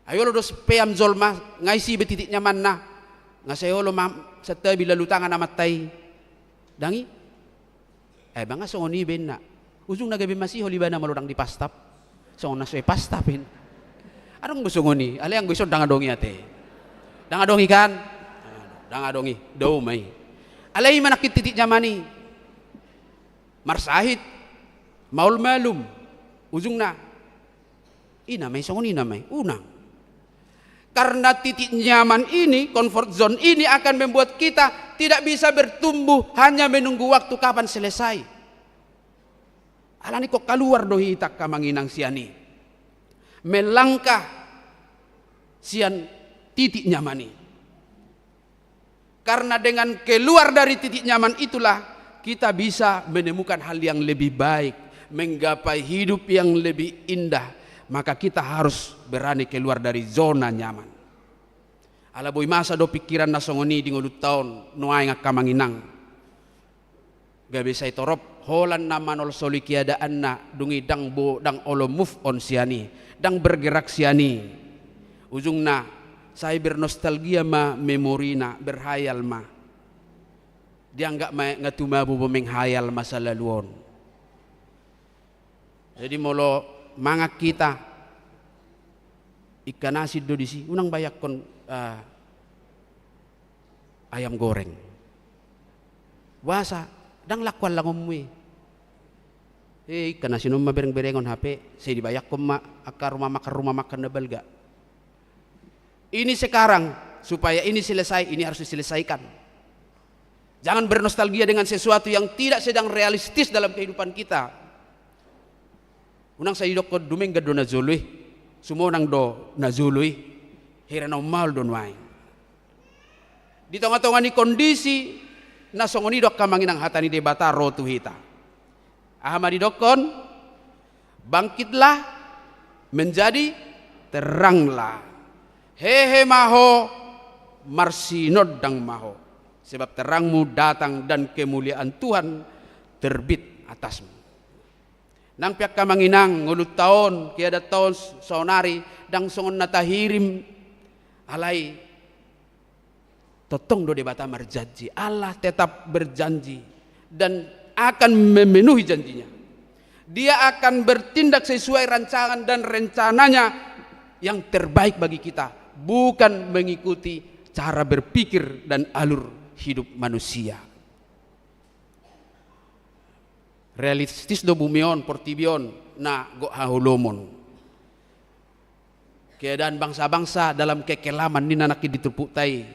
Ai olo do peam jolma, nga isi be titik nyamanna. Nga sai olo ma santabi lalu tangan amanta i. Ndang i? Eh, ba nga songon i be inna. Ujungna gabe masihol ibana molo ndang dipastap. Songon na so ipastap in. Adong do songon i, alai anggo ison ndang adong i ate. Ndang adong i kan? Ndang adong i, dao ma i. Alai i ma nangkin titik nyaman i. Marsahit, maol malum. Ujungna. I nama i, songon i nama i. Unang. Karena titik nyaman ini, comfort zone ini akan membuat kita tidak bisa bertumbuh, hanya menunggu waktu kapan selesai. Alani ingkon kaluar do hita angka amang inang sian i. Melangkah sian titik nyaman i. Karena dengan keluar dari titik nyaman itulah kita bisa menemukan hal yang lebih baik, menggapai hidup yang lebih indah. Maka kita harus berani keluar dari zona nyaman. Ala boi masa do pikiran na songon i di ngolunta on nuaeng angka amang inang. Gabe sai torop holan na manolsoli keadaanna, dung i ndang bo-, ndang olo move on sian i, ndang bergerak sian i. Ujungna, sai bernostalgia ma memorina, berhayal ma. Dianggap ma nga tumabo bo menghayal masa lalu on. Jadi molo mangan hita, ikan asin do disi, unang bayangkon, ah, ayam goreng. Boasa, ndang laho allangonmu i. Eh, ikan asin on ma bereng-berengon hape, sai dibayangkon ma angka rumah makan, rumah makan na balga. Ini sekarang, supaya ini selesai, ini harus diselesaikan. Jangan bernostalgia dengan sesuatu yang tidak sedang realistis dalam kehidupan kita. Unang sai didokkon dumenggan do na jolo i, sumonang do na jolo i, hira na ummaol do nuaeng. Di tonga-tonga ni kondisi na songon i do angka amang inang hata ni Debata ro tu hita. Aha ma didokkon? Bangkitlah, menjadi teranglah. Hehe ma ho, marsinondang ma ho. Sebab terangmu datang dan kemuliaan Tuhan terbit atasmu. Nang pe angka amang inang, ngolunta on, keadaanta on saonari, ndang songon na tahirim, alai tongtong do Debata marjanji. Allah tetap berjanji dan akan memenuhi janjinya. Dia akan bertindak sesuai rancangan dan rencananya yang terbaik bagi kita, bukan mengikuti cara berpikir dan alur hidup manusia. Realistis do bumi on, portibi on, na gok haholomon. Keadaan bangsa-bangsa dalam kekelaman ninna nangkin di turpukta i.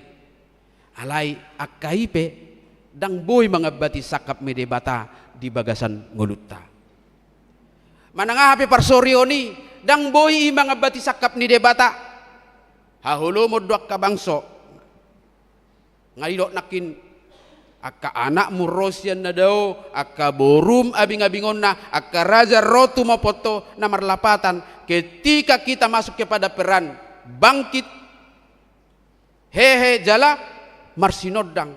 Alai angka i pe ndang boi mangambati sangkap ni Debata di bagasan ngolunta. Manang aha pe parsorion i, ndang boi i mangambati sangkap ni Debata. Haholomon do angka bangso. Nga didok nangkin, angka anakmu ro sian na dao, angka borum abing-abingonna, angka raja ro tumopot ho, na marlapatan, ketika kita masuk kepada peran bangkit, hehe jala marsinondang,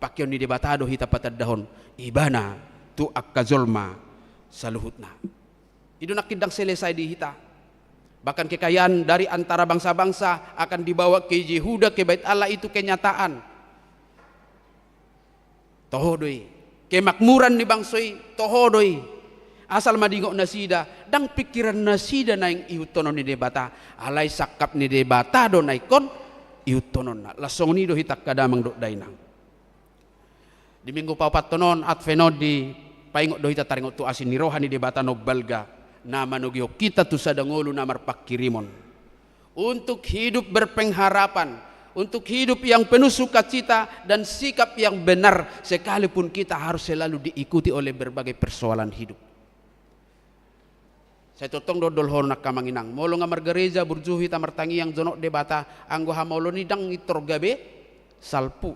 pangkeon ni Debata do hita patandahon ibana tu angka jolma saluhutna. I do nangkin ndang selesai di hita. Bahkan kekayaan dari antara bangsa-bangsa akan dibawa ke Yehuda, ke Bait Allah, itu kenyataan. Toho do i. Kemakmuran ni bangso i, toho do i. Asal ma diingot nasida, ndang pingkiran nasida naeng ihuthonon ni Debata, alai sangkap ni Debata do na ingkon ihuthononna. Laos songon i do hita angka damang dohot dainang. Di minggu paopathon on, Advent on, dipaingot do hita taringot tu asi ni roha ni Debata na umbalga, na manogihon hita tu sada ngolu na marpangkirimon. Untuk hidup berpengharapan, untuk hidup yang penuh sukacita dan sikap yang benar, sekalipun kita harus selalu diikuti oleh berbagai persoalan hidup. Sai tongtong do dohonon angka amang inang. Molo nga margareja, burju hita, martangiang, jonok Debata, anggo hamaolon i ndang intor gabe salpu.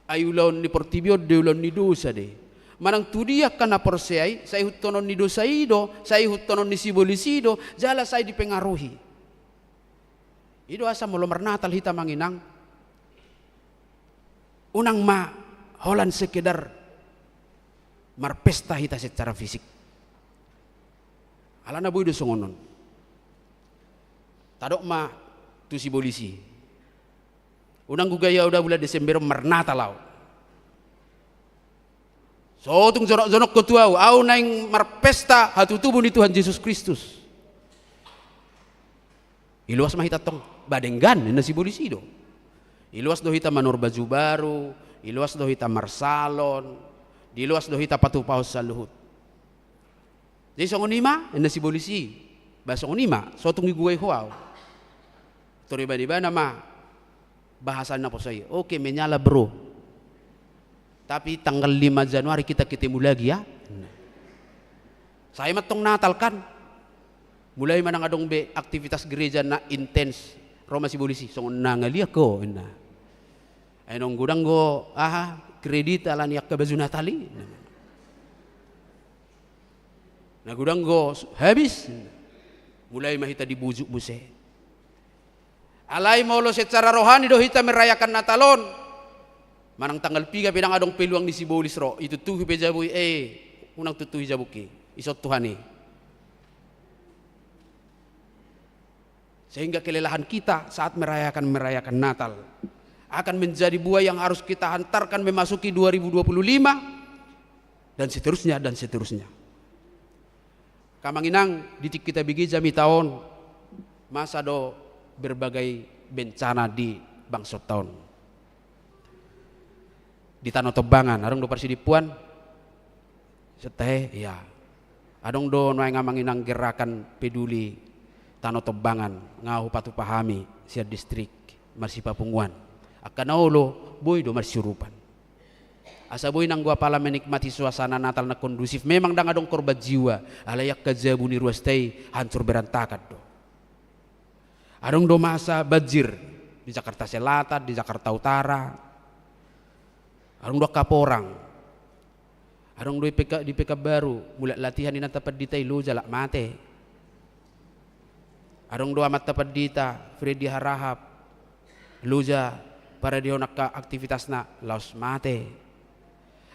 Ai ulaon ni portibi on do ulaon ni dosa do i. Manang tu dia angka na porsea i, sai ihuthonon ni dosa i do, sai ihuthonon ni sibolis i do, jala sai dipengaruhi. I do asa molo marnatal hita amang inang, Unang ma holan sekedar marpesta hita secara fisik. Alana boi do songon on. Tadok ma tu sibolis i. Unang gugai au da bulan Desember on marnatal au. So tung jonok-jonok ho tu au, au naeng marpesta hatutubu ni Tuhan Jesus Kristus. Iluas ma hita tong, ba denggan, ninna sibolis i do. Iluas do hita manor baju baru, iluas do hita marsalon, diluas do hita patupahon saluhut. Jadi songon i ma, ninna sibolis i, ba songon i ma, so tung digugai ho au. Tor ibana-ibana ma, bahasa na poso i, oke, menyala bro. Tapi tanggal lima Januari kita ketemu lagi ya. Sae ma tong Natal kan. Mulai ma ndang adong be aktivitas gereja na intens. Ro ma sibolis i, songon na ngaliak ho, ninna. Ai nunga godang do, aha, kredit ala ni angka baju Natal i. Na godang do habis. Mulai ma hita dibujuk muse. Alai molo secara rohani do hita merayakan Natal on, manang tanggal piga pe ndang adong peluang ni sibolis ro, ituntuhi pe jabu i, eh, unang tuntuhi jabungki, dison Tuhan i. Sehingga kelelahan kita saat merayakan, merayakan Natal akan menjadi buah yang harus kita hantarkan memasuki dua ribu dua puluh lima, dan seterusnya, dan seterusnya. Angka amang inang, di tingki tabege jamita on, masa do berbagai bencana di bangsonta on. Di Tano Tombangan, adong do parsidimpuan? Dison tahe, iya. Adong do nuaeng amang inang gerakan peduli Tano Tombangan, nga hupatupa hami sian distrik marsipapunguan. Angka na olo, boi do marsiurupan. Asa boi nanggo apala menikmati suasana Natal na kondusif. Memang ndang adong korban jiwa, alai angka jabu ni ruasta i hancur berantakan do. Adong do masa banjir di Jakarta Selatan, di Jakarta Utara. Adong do angka porang. Adong do di Peka-, di Pekanbaru, mulak latihan inanta pandita i loja, laos mate. Adong do amanta pandita, Freddy Harahap, loja paradehon angka aktivitasna, laos mate.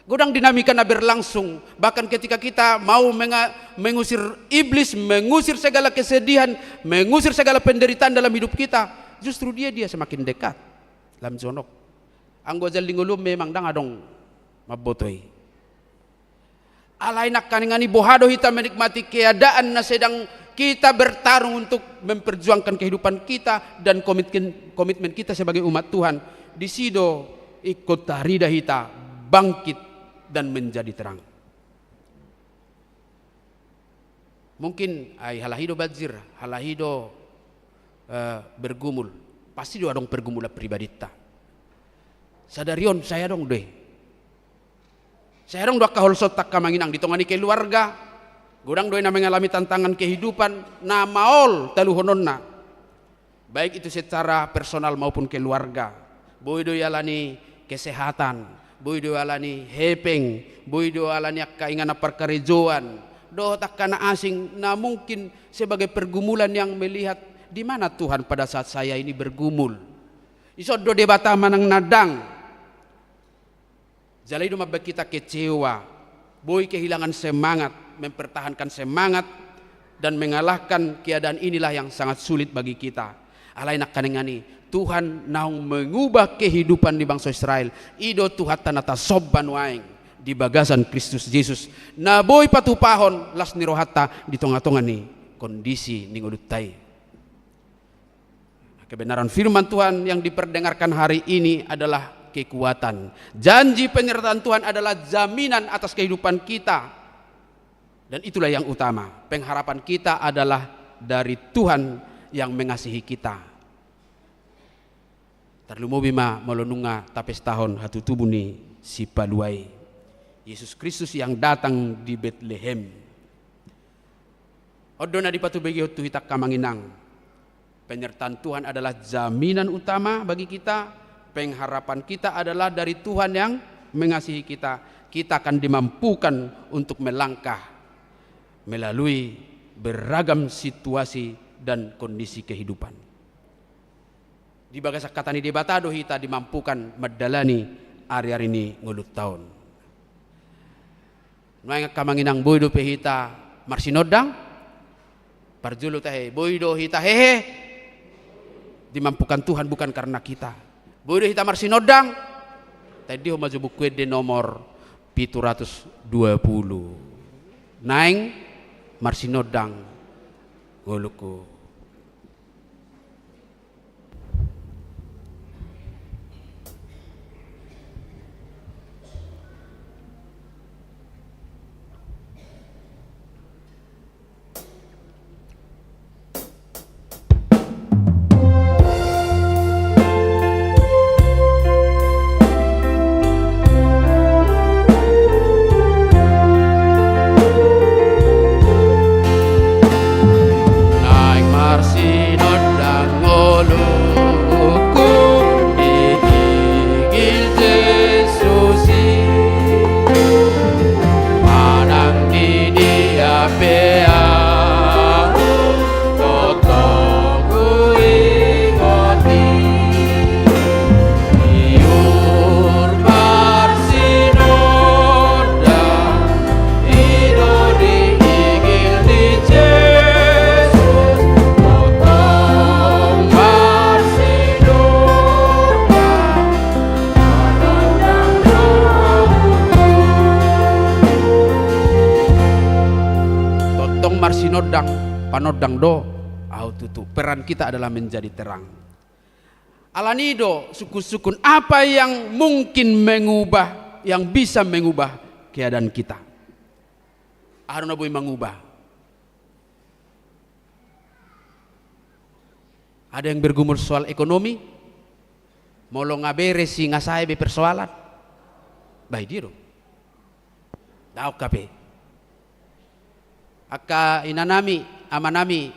Godang dinamika na berlangsung, bahkan ketika kita mau menga-, mengusir iblis, mengusir segala kesedihan, mengusir segala penderitaan dalam hidup kita, justru dia, dia semakin dekat. Lam jonok. Anggo ajal ni ngolu memang ndang adong mamboto i. Alai nangkaningan i, boha do hita menikmati keadaan na sedang kita bertarung untuk memperjuangkan kehidupan kita dan komitmen, komitmen kita sebagai umat Tuhan. Disi do ingkon tarida hita bangkit dan menjadi terang. Mungkin, ai, halak i do banjir, halak i do, eh, bergumul. Pasti do adong pergumulan pribadinta. Sadari on, sai adong do i. Sai adong do angka holsonta angka amang inang di tonga ni keluarga. Godang do i na mengalami tantangan kehidupan na maol taluhononna. Baik itu secara personal maupun keluarga. Boi do i ala ni kesehatan, boi do i ala ni hepeng, boi do i ala ni angka inganan parkarejoan, dohot angka na asing na mungkin sebagai pergumulan yang melihat, "Di mana Tuhan pada saat saya ini bergumul?" Dison do Debata manang na ndang. Jala i do mambaen hita kecewa, boi kehilangan semangat, mempertahankan semangat, dan mengalahkan keadaan inilah yang sangat sulit bagi kita. Alai nangkaningan i, Tuhan naung mengubah kehidupan di bangsa Israel. I do Tuhanta na tasomba nuaeng di bagasan Kristus Jesus, na boi patupahon las ni rohanta di tonga-tonga ni kondisi ni ngolunta i. Kebenaran firman Tuhan yang diperdengarkan hari ini adalah kekuatan. Janji penyertaan Tuhan adalah jaminan atas kehidupan kita. Dan itulah yang utama. Pengharapan kita adalah dari Tuhan yang mengasihi kita. Tarlumobi ma molo nunga tapestahon hatutubu ni Sipalua i, Yesus Kristus yang datang di Betlehem. On do na dipatubegehon tu hita angka amang inang. Penyertaan Tuhan adalah jaminan utama bagi kita. Pengharapan kita adalah dari Tuhan yang mengasihi kita. Kita akan dimampukan untuk melangkah melalui beragam situasi dan kondisi kehidupan. Di bagasan hata ni Debata do hita dimampukan mandalani ari-ari ni ngolunta on. Nuaeng angka amang inang, boi dope hita marsinondang? Parjolo tahe, boi do hita hehe? Dimampukan Tuhan, bukan karena kita. Boi do hita marsinondang? Taendehon ma jo Buku Ende nomor pitu ratus dua puluh. Naeng marsinondang ngolungku. Naeng marsinondang ngolungku, diinggil Jesus i. Manang di dia pe ahu, tongtong huingot i. Iur marsinondang, i do diinggil ni Jesus, tongtong marsinondang. Tongtong marsinondang, panondang do ahu tutu. Peran kita adalah menjadi terang. Alani do sungkun-sungkun, apa yang mungkin mengubah, yang bisa mengubah keadaan kita? Aha do na boi mangubah? Ada yang bergumul soal ekonomi, molo nga beres i nga sae be persoalan. Ba i dia do? Daong hape. Angka inanami, amanami,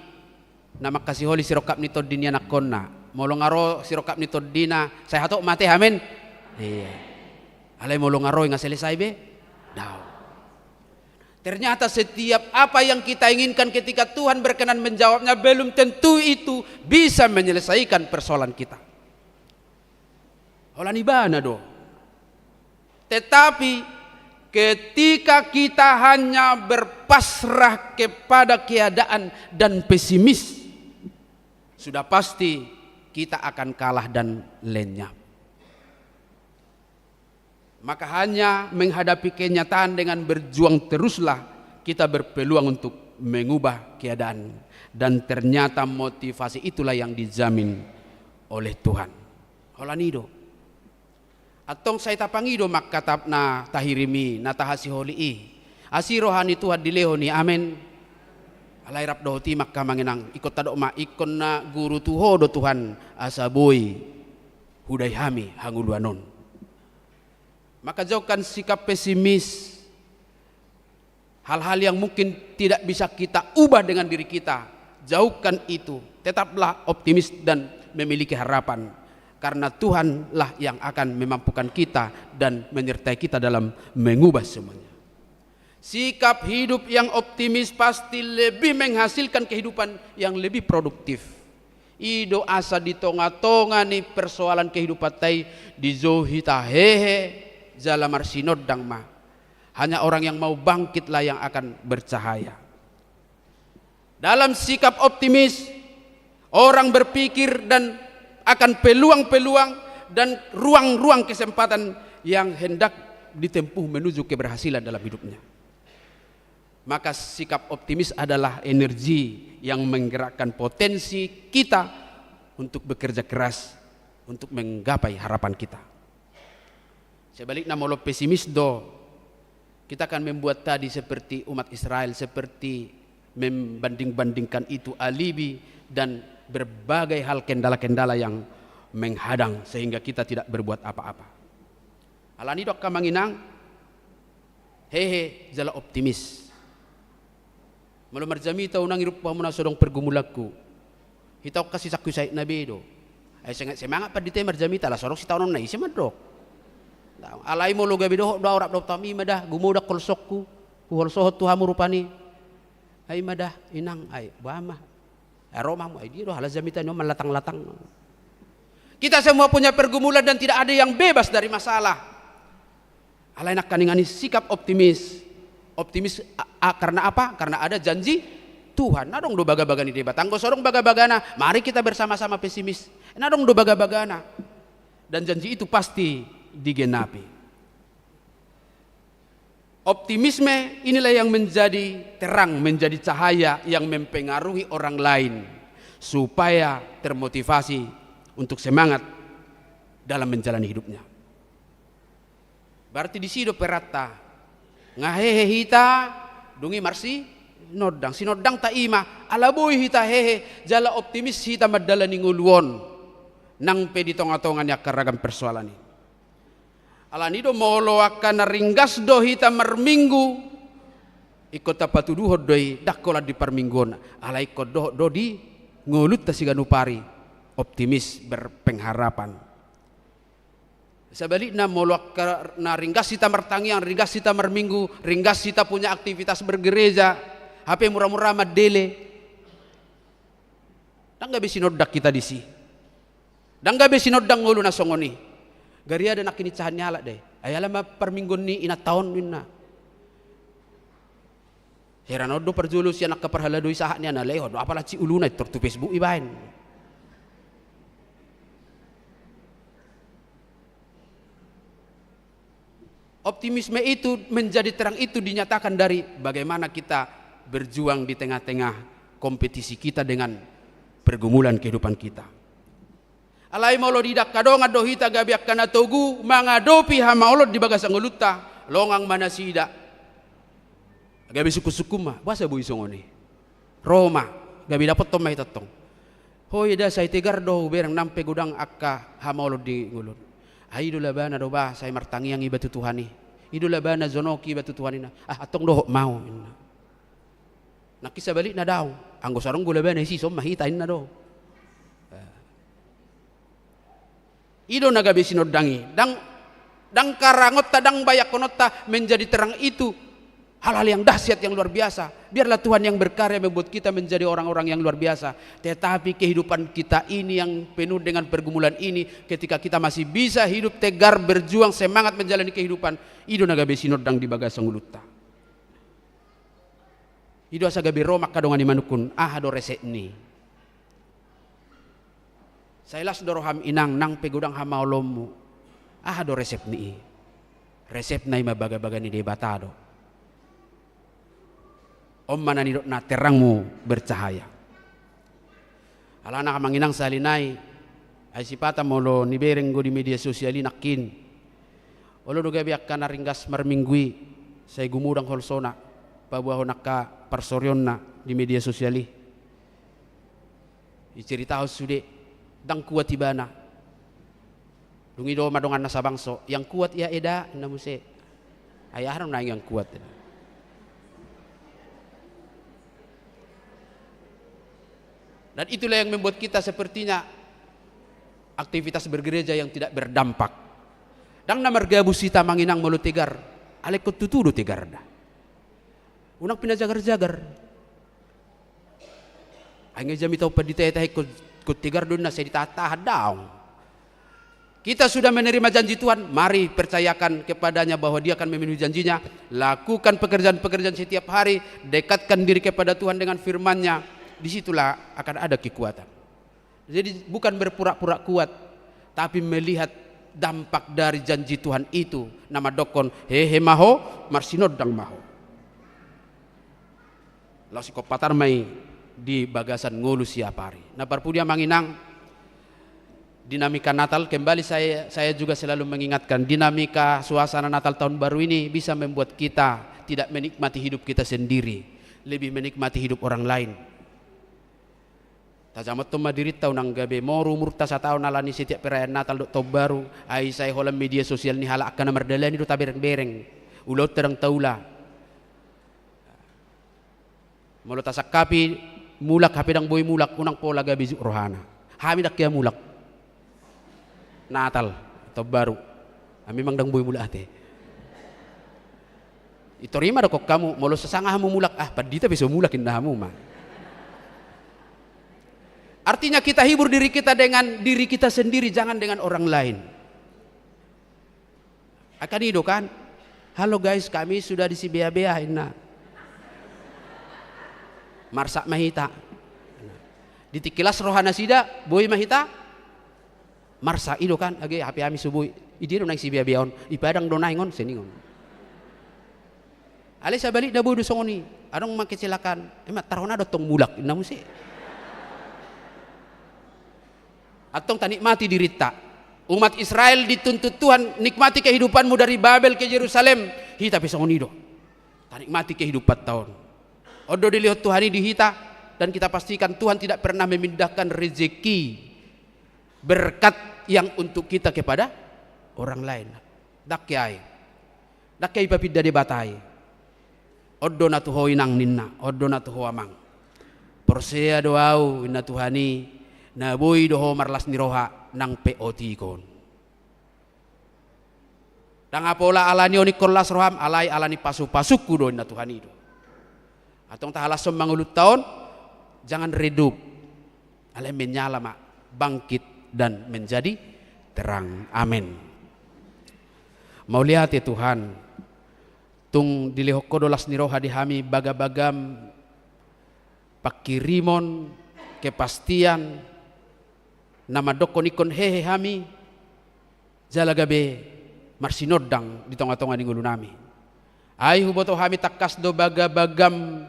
na mangkasiholi sirongkap ni tondi ni anakkonna. Molo nga ro sirongkap ni tondina, sai hatop ma ate, amen? Iya. Alai molo nga ro i nga selesai be? Daong. Ternyata setiap apa yang kita inginkan, ketika Tuhan berkenan menjawabnya, belum tentu itu bisa menyelesaikan persoalan kita. Holan ibana do. Tetapi ketika kita hanya berpasrah kepada keadaan dan pesimis, sudah pasti kita akan kalah dan lenyap. Maka hanya menghadapi kenyataan dengan berjuang teruslah kita berpeluang untuk mengubah keadaan. Dan ternyata motivasi itulah yang dijamin oleh Tuhan. Holan i do. Antong sai tapangido ma angka na tahirim i, na tahasiholi i. Asi roha ni Tuhan dilehon i, amen. Alai rap dohot i ma angka amang inang, ingkon tadok ma, ingkon na guru tu Ho do Tuhan, asa boi hudai hami hangoluan on. Maka jauhkan sikap pesimis. Hal-hal yang mungkin tidak bisa kita ubah dengan diri kita, jauhkan itu. Tetaplah optimis dan memiliki harapan, karena Tuhanlah yang akan memampukan kita dan menyertai kita dalam mengubah semuanya. Sikap hidup yang optimis pasti lebih menghasilkan kehidupan yang lebih produktif. I do asa di tonga-tonga ni persoalan kehidupanta i, dijou hita hehe jala marsinondang ma. Hanya orang yang mau bangkitlah yang akan bercahaya. Dalam sikap optimis, orang berpikir dan akan peluang-peluang dan ruang-ruang kesempatan yang hendak ditempuh menuju keberhasilan dalam hidupnya. Maka sikap optimis adalah energi yang menggerakkan potensi kita untuk bekerja keras untuk menggapai harapan kita. Sebaliknya, molo pesimis do, kita akan membuat tadi seperti umat Israel, seperti membanding-bandingkan itu alibi dan berbagai hal, kendala-kendala yang menghadang sehingga kita tidak berbuat apa-apa. Alani do angka amang inang, hehe jala optimis. Molo marjamita unang irumpu hamu na so adong pergumulanku. Hita on kasi sangku saitna be do. Ai sangat semangat pandita i marjamita, ala so adong sitaononna, ise mandok. Alai molo gabe dohot do ahu rap dohot hamu, i ma da, gumodang holsongku, huholsohon tu hamu rupani. Ai ma da inang, ai boha ma. Ai ro ma hamu, ai dia do, ala jamita ni on mallatang-latang. Kita semua punya pergumulan dan tidak ada yang bebas dari masalah. Alai nangkaningan i sikap optimis. Optimis a, a, karena apa? Karena ada janji Tuhan. Ndang adong do bagabaga ni Debata. Anggo so adong bagabagana, mari kita bersama-sama pesimis. Ndang adong do bagabagana. Dan janji itu pasti digenapi. Optimisme inilah yang menjadi terang, menjadi cahaya yang mempengaruhi orang lain supaya termotivasi untuk semangat dalam menjalani hidupnya. Berarti disi do peranta. Nga hehe hita, dung i marsinondang. Sinondangta i ma, ala boi hita hehe, jala optimis hita mandalani ngolu on. Nang pe di tonga-tonga ni angka ragam persoalan i. Alani do molo angka na ringgas do hita marminggu, ingkon tapatuduhon do i, ndang holan di parmingguon. Alai ingkon dohot do di ngolunta siganup ari, optimis, berpengharapan. Sebalikna, molo angka na ringgas hita martangiang, ringgas hita marminggu, ringgas hita punya aktivitas bergereja, hape mura-mura mandele. Ndang gabe sinondang hita disi. Ndang gabe sinondang ngolu na songon i. Gariada nangkin insahat ni halak do i. Ai ala ma parmingguon ni inanta on ninna. Heran on do parjolo sian angka parhalado i sahat nian, alehon do apala si uluna, intor tu Facebook ibaen. Optimisme itu menjadi terang itu dinyatakan dari bagaimana kita berjuang di tengah-tengah kompetisi kita dengan pergumulan kehidupan kita. Alai molo diida angka dongan do hita gabe angka na togu mangadopi hamaolon di bagasan ngolunta, longang ma nasida. Gabe sungkun-sungkun ma, boasa boi songon i. Ro ma, gabe dapothon ma hita tong. Ho, eda, sai tegar do hubereng nang pe godang angka hamaolon di ngolun. Ai i do labana do ba, sai martangiang iba tu Tuhan i. I do labana jonok iba tu Tuhan i na. Ah, antong dohot ma au, ninna. Nangkin sabalikna daong. Anggo so adong do labana disi, son ma hita, ninna do. I do na gabe sinondang i. Ndang, ndang karangonta, ndang bayangkononta menjadi terang itu hal-hal yang dahsyat, yang luar biasa. Biarlah Tuhan yang berkarya membuat kita menjadi orang-orang yang luar biasa. Tetapi kehidupan kita ini yang penuh dengan pergumulan ini, ketika kita masih bisa hidup tegar, berjuang, semangat menjalani kehidupan, i do na gabe sinondang di bagasan ngolunta. I do asa gabe ro ma angka dongan i manungkun, aha do resep ni i? Sai las do roham inang, nang pe godang hamaolonmu. Aha do resep ni i? Resepna i ma bagabaga ni Debata do. On ma na nidokna terangmu bercahaya. Alana amang inang sahali nai, ai sipata molo nibereng do di media sosial i nangkin. Olo do gabe angka na ringgas marminggu i, sai gumodang holsona, paboahon angka parsorionna di media sosial i. Diceritahon sude, ndang kuat ibana. Dung i do ma donganna sabangso, "Yang kuat ya, eda," ninna muse. Ai aha do naeng yang kuat? Dan itulah yang membuat kita sepertinya aktivitas bergereja yang tidak berdampak. Ndang na margabus hita amang inang molo tegar, alai ingkon tutu do tegarna. Unang pinajagar-jagar. Ai nga jamita on pandita i, tahe ingkon, ingkon tegar do ninna, sai ditahan-tahan, daong. Kita sudah menerima janji Tuhan, mari percayakan kepada-Nya bahwa Dia akan memenuhi janji-Nya. Lakukan pekerjaan-pekerjaan setiap hari, dekatkan diri kepada Tuhan dengan firman-Nya. Di situlah akan ada kekuatan. Jadi bukan berpura-pura kuat, tapi melihat dampak dari janji Tuhan itu, na mandokkon, hehe ma ho, marsinondang ma ho. Laos ingkon patar ma i di bagasan ngolu siapari. Na parpudi amang inang, dinamika Natal, kembali saya, saya juga selalu mengingatkan, dinamika suasana Natal Tahun Baru ini bisa membuat kita tidak menikmati hidup kita sendiri, lebih menikmati hidup orang lain. Tajamothon ma dirinta, unang gabe moru umurta sataon ala ni setiap perayaan Natal dohot Tahun Baru, ai sai holan media sosial ni halak angka na mardalani do tabereng-bereng. Ulaonta ndang taula. Molo tasangkapi mulak hape ndang boi mulak, unang pola gabe juk rohana. Hami ndang hea mulak. Natal, Tahun Baru. Ah, memang ndang boi mulak ate. Intor i ma dokkon hamu, molo so sanga hamu mulak, ah, pandita pe so mulak, ninna hamu ma. Artinya kita hibur diri kita dengan diri kita sendiri, jangan dengan orang lain. Akan i do kan? "Halo guys, kami sudah di Sibeabea," ninna. Marsak ma hita. Di tingki las roha nasida, boi ma hita marsak, "I do kan, age hape hami so boi." "I dia do naeng Sibeabea on?" "I Padang do naeng on," siningon. Alai sabalikna boi do songon i, adong ma kecelakaan, "Ima tarhona do tong mulak," ninna muse. Antong tanikmati dirinta. Umat Israel dituntut Tuhan, "Nikmati kehidupanmu dari Babel ke Yerusalem." Hita pe songon i do. Tanikmati kehidupanta on. On do dilehon Tuhan i di hita, dan kita pastikan Tuhan tidak pernah memindahkan rezeki, berkat yang untuk kita kepada orang lain. Ndang ke ai. Ndang ke ai ipapinda Debata i. "On do na tu ho inang," ninna, "on do na tu ho amang. Porsea do au," ninna Tuhan i, "na boi do ho marlas ni roha nang pe otik on." Ndang apola alani on ingkon las roham, alai alani pasupasungku do, ninna Tuhan i do. Antong tahalashon ma ngolunta on, jangan redup. Alai menyala ma, bangkit dan menjadi terang. Amin. Mauliate Tuhan, tung dilehon Ho do las ni roha di hami bagabagam, pangkirimon, kepastian, na mandokkon ingkon hehe hami, jala gabe marsinondang di tongatonga ni ngolunami. Ai huboto hami tangkas do bagabagam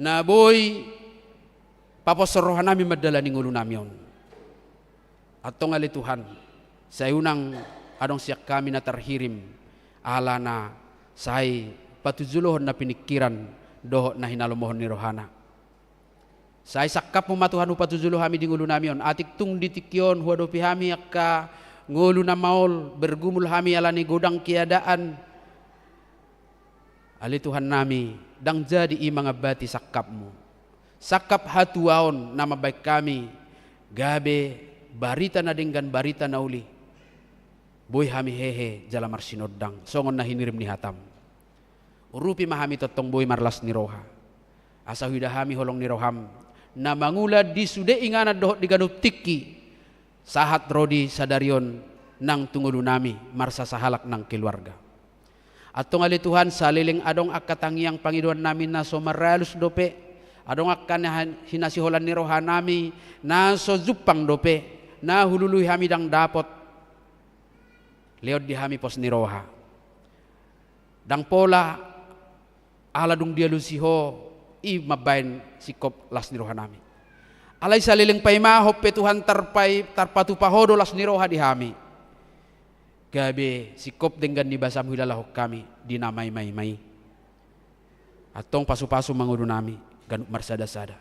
na boi paposhon rohanami mandalani ngolunami on. Antong ale Tuhan, sai unang adong sian hami na tarhirim, alana sai patujolohon na piningkiran dohot na hinalomohon ni rohana. Sai sangkapmu ma Tuhan hupatujolo hami di ngolunami on. Atik tung di tingki on huadopi hami angka ngolu na maol, bergumul hami alani godang keadaan. Ale Tuhannami, ndang jadi i mangambati sangkapmu. Sangkap hatuaon na mambahen hami gabe barita na denggan, barita na uli. Boi hami hehe jala marsinondang songon na hinirim ni hatam. Urupi ma hami tongtong boi marlas ni roha, asa huida hami holong ni roham na mangula di sude inganan dohot di ganup tingki, sahat ro di sadari on nang tu ngolunami marsasahalak nang keluarga. Antong ale Tuhan, saleleng adong angka tangiang pangidoannami na so maralus dope, adong angka na hin-, hinasiholan ni rohanami na so jumpang dope, na hulului hami ndang dapot, lehon di hami pos ni roha. Ndang pola ala dung dialusi Ho i mambahen singkop las ni rohanami. Alai saleleng paimahon pe Tuhan tarpai-, tarpatupa Ho do las ni roha di hami. Gabe singkop denggan ni basam huilalahon hami di na maimaima i. Antong pasupasu ma ngolunami ganup marsadasada.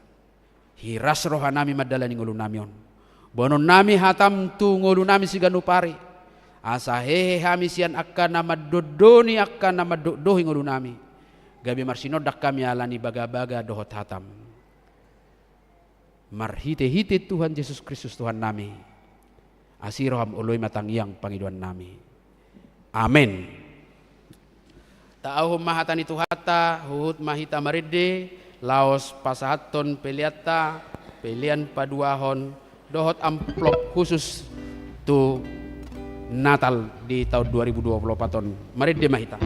Hiras rohanami mandalani ngolunami on. Boanonnami hatam tu ngolunami siganup ari. Asa hehe hami sian angka na mandondoni, angka na mandokdohi ngolunami. Gabe marsinondang hami alani bagabaga dohot hatam. Marhitehite Tuhan Jesus Kristus Tuhannami. Asi roham, oloi ma tangiang pangidoannami. Amen. Taauhon ma hata ni Tuhanta, huhut ma hita marende, laos pasahathon peleanta, pelean paduahon, dohot amplop khusus tu Natal di taon dua ribu dua puluh opat on. Marende ma hita.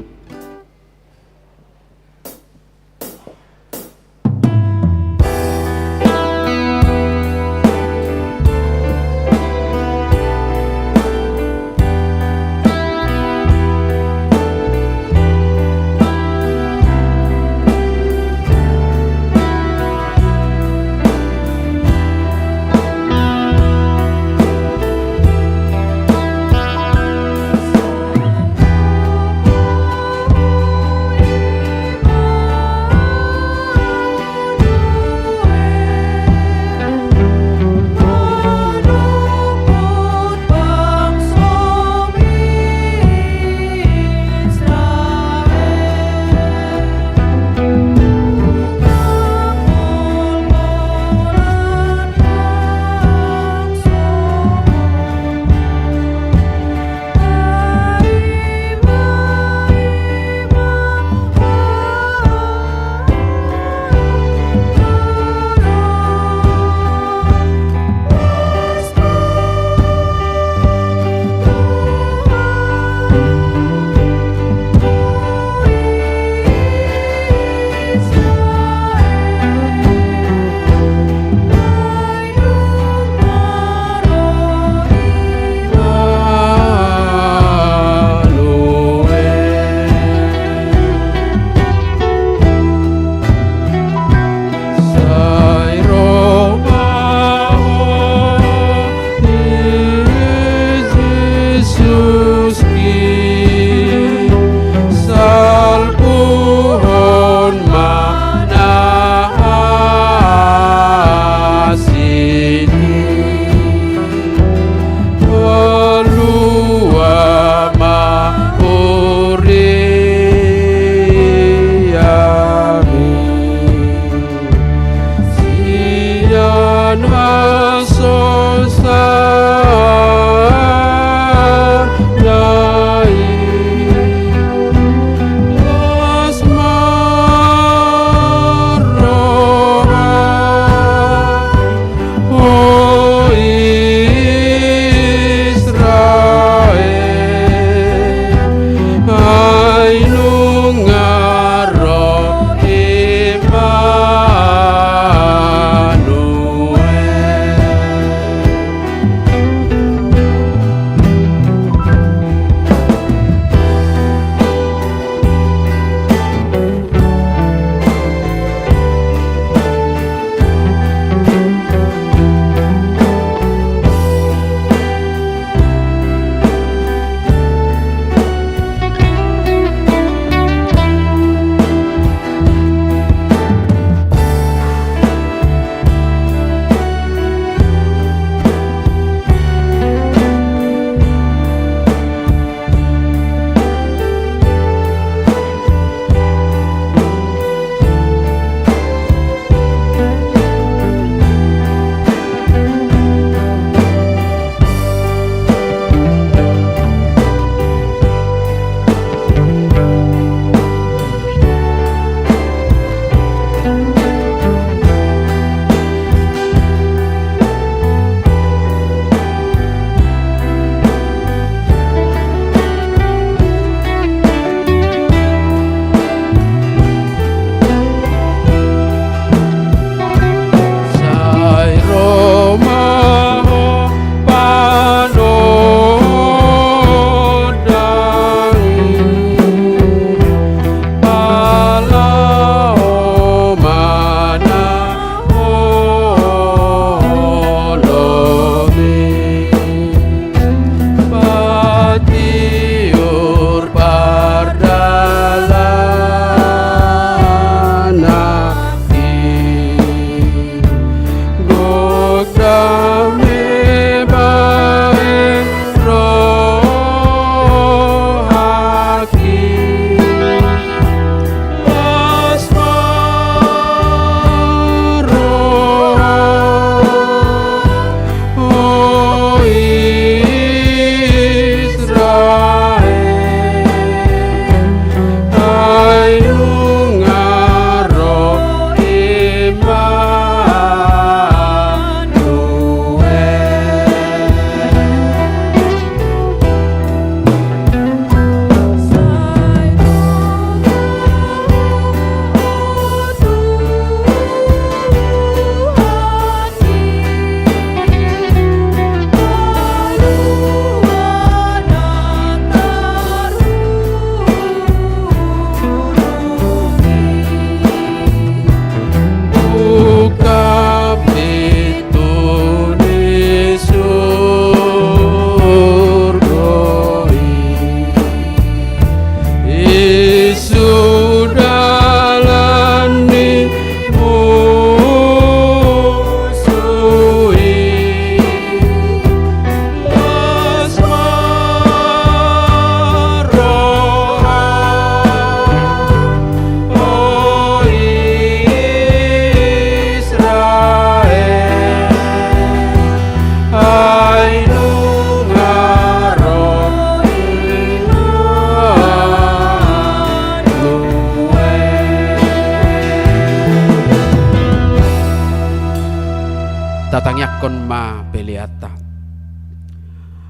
Tatangiangkon ma peleanta.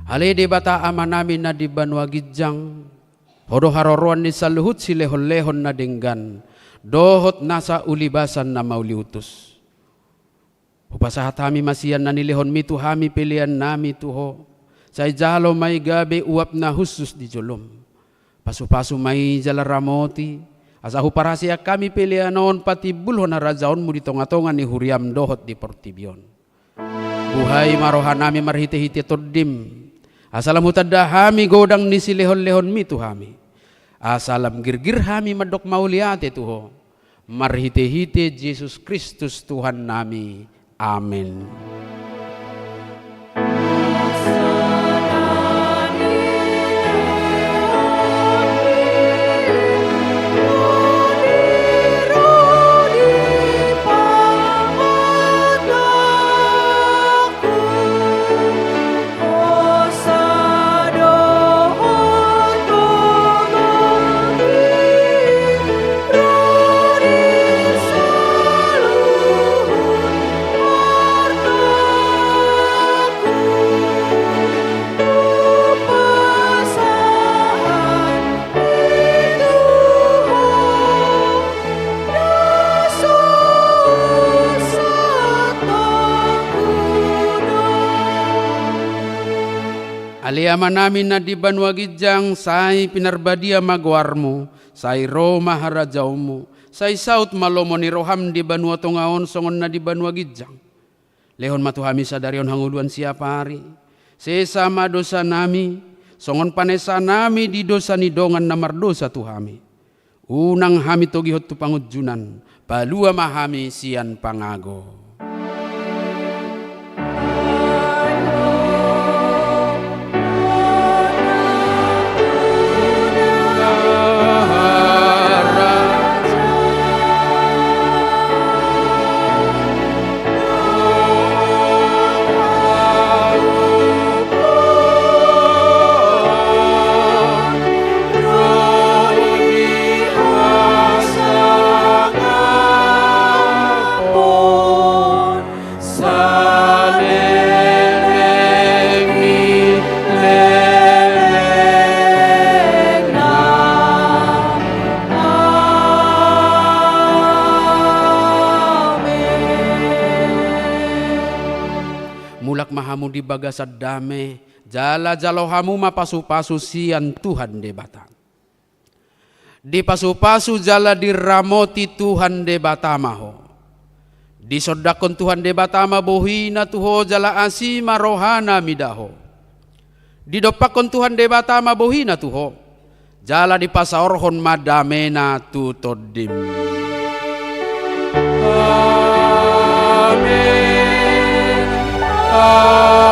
Ale Debata Amanami na di banua ginjang, Ho do haroroan ni saluhut silehonlehon na denggan dohot nasa ulibasan na mauliutus. Hupasahat hami ma sian na nilehonMi tu hami peleannami tu Ho. Sai jalo ma i gabe uap na hushus di joloM. Pasupasu ma i jala ramoti, asa huparhaseang hami pelean on patimbulhon harajaonMu di tongatonga ni huriaM dohot di portibi on. Buhai ma rohanami marhitehite TondiM, asa lam hutanda hami godang ni silehonlehonMi tu hami, asa lam girgir hami mandok mauliate tu Ho, marhitehite Jesus Kristus Tuhannami. Amen. Ale Amanami na di banua ginjang, sai pinarbadia ma goarMu, sai ro ma harajaonMu, sai saut ma lomo ni rohaM di banua tonga on songon na di banua ginjang. Lehon ma tu hami sadari on hangoluan siapari. Sesa ma dosanami, songon panesanami di dosa ni dongan na mardosa tu hami. Unang hami togihon tu pangunjunan, palua ma hami sian pangago. Saleleng ni lelengna. Amen. Mulak ma hamu di bagasan dame, jala jalo hamu ma pasupasu sian Tuhan Debata. Dipasupasu jala diramoti Tuhan Debata ma ho. Disondangkon Tuhan Debata ma bohiNa tu ho jala asi ma rohaNa mida ho. Didompakkon Tuhan Debata ma bohiNa tu ho, jala dipasaorhon ma dameNa tu tondim. Amen. Amen.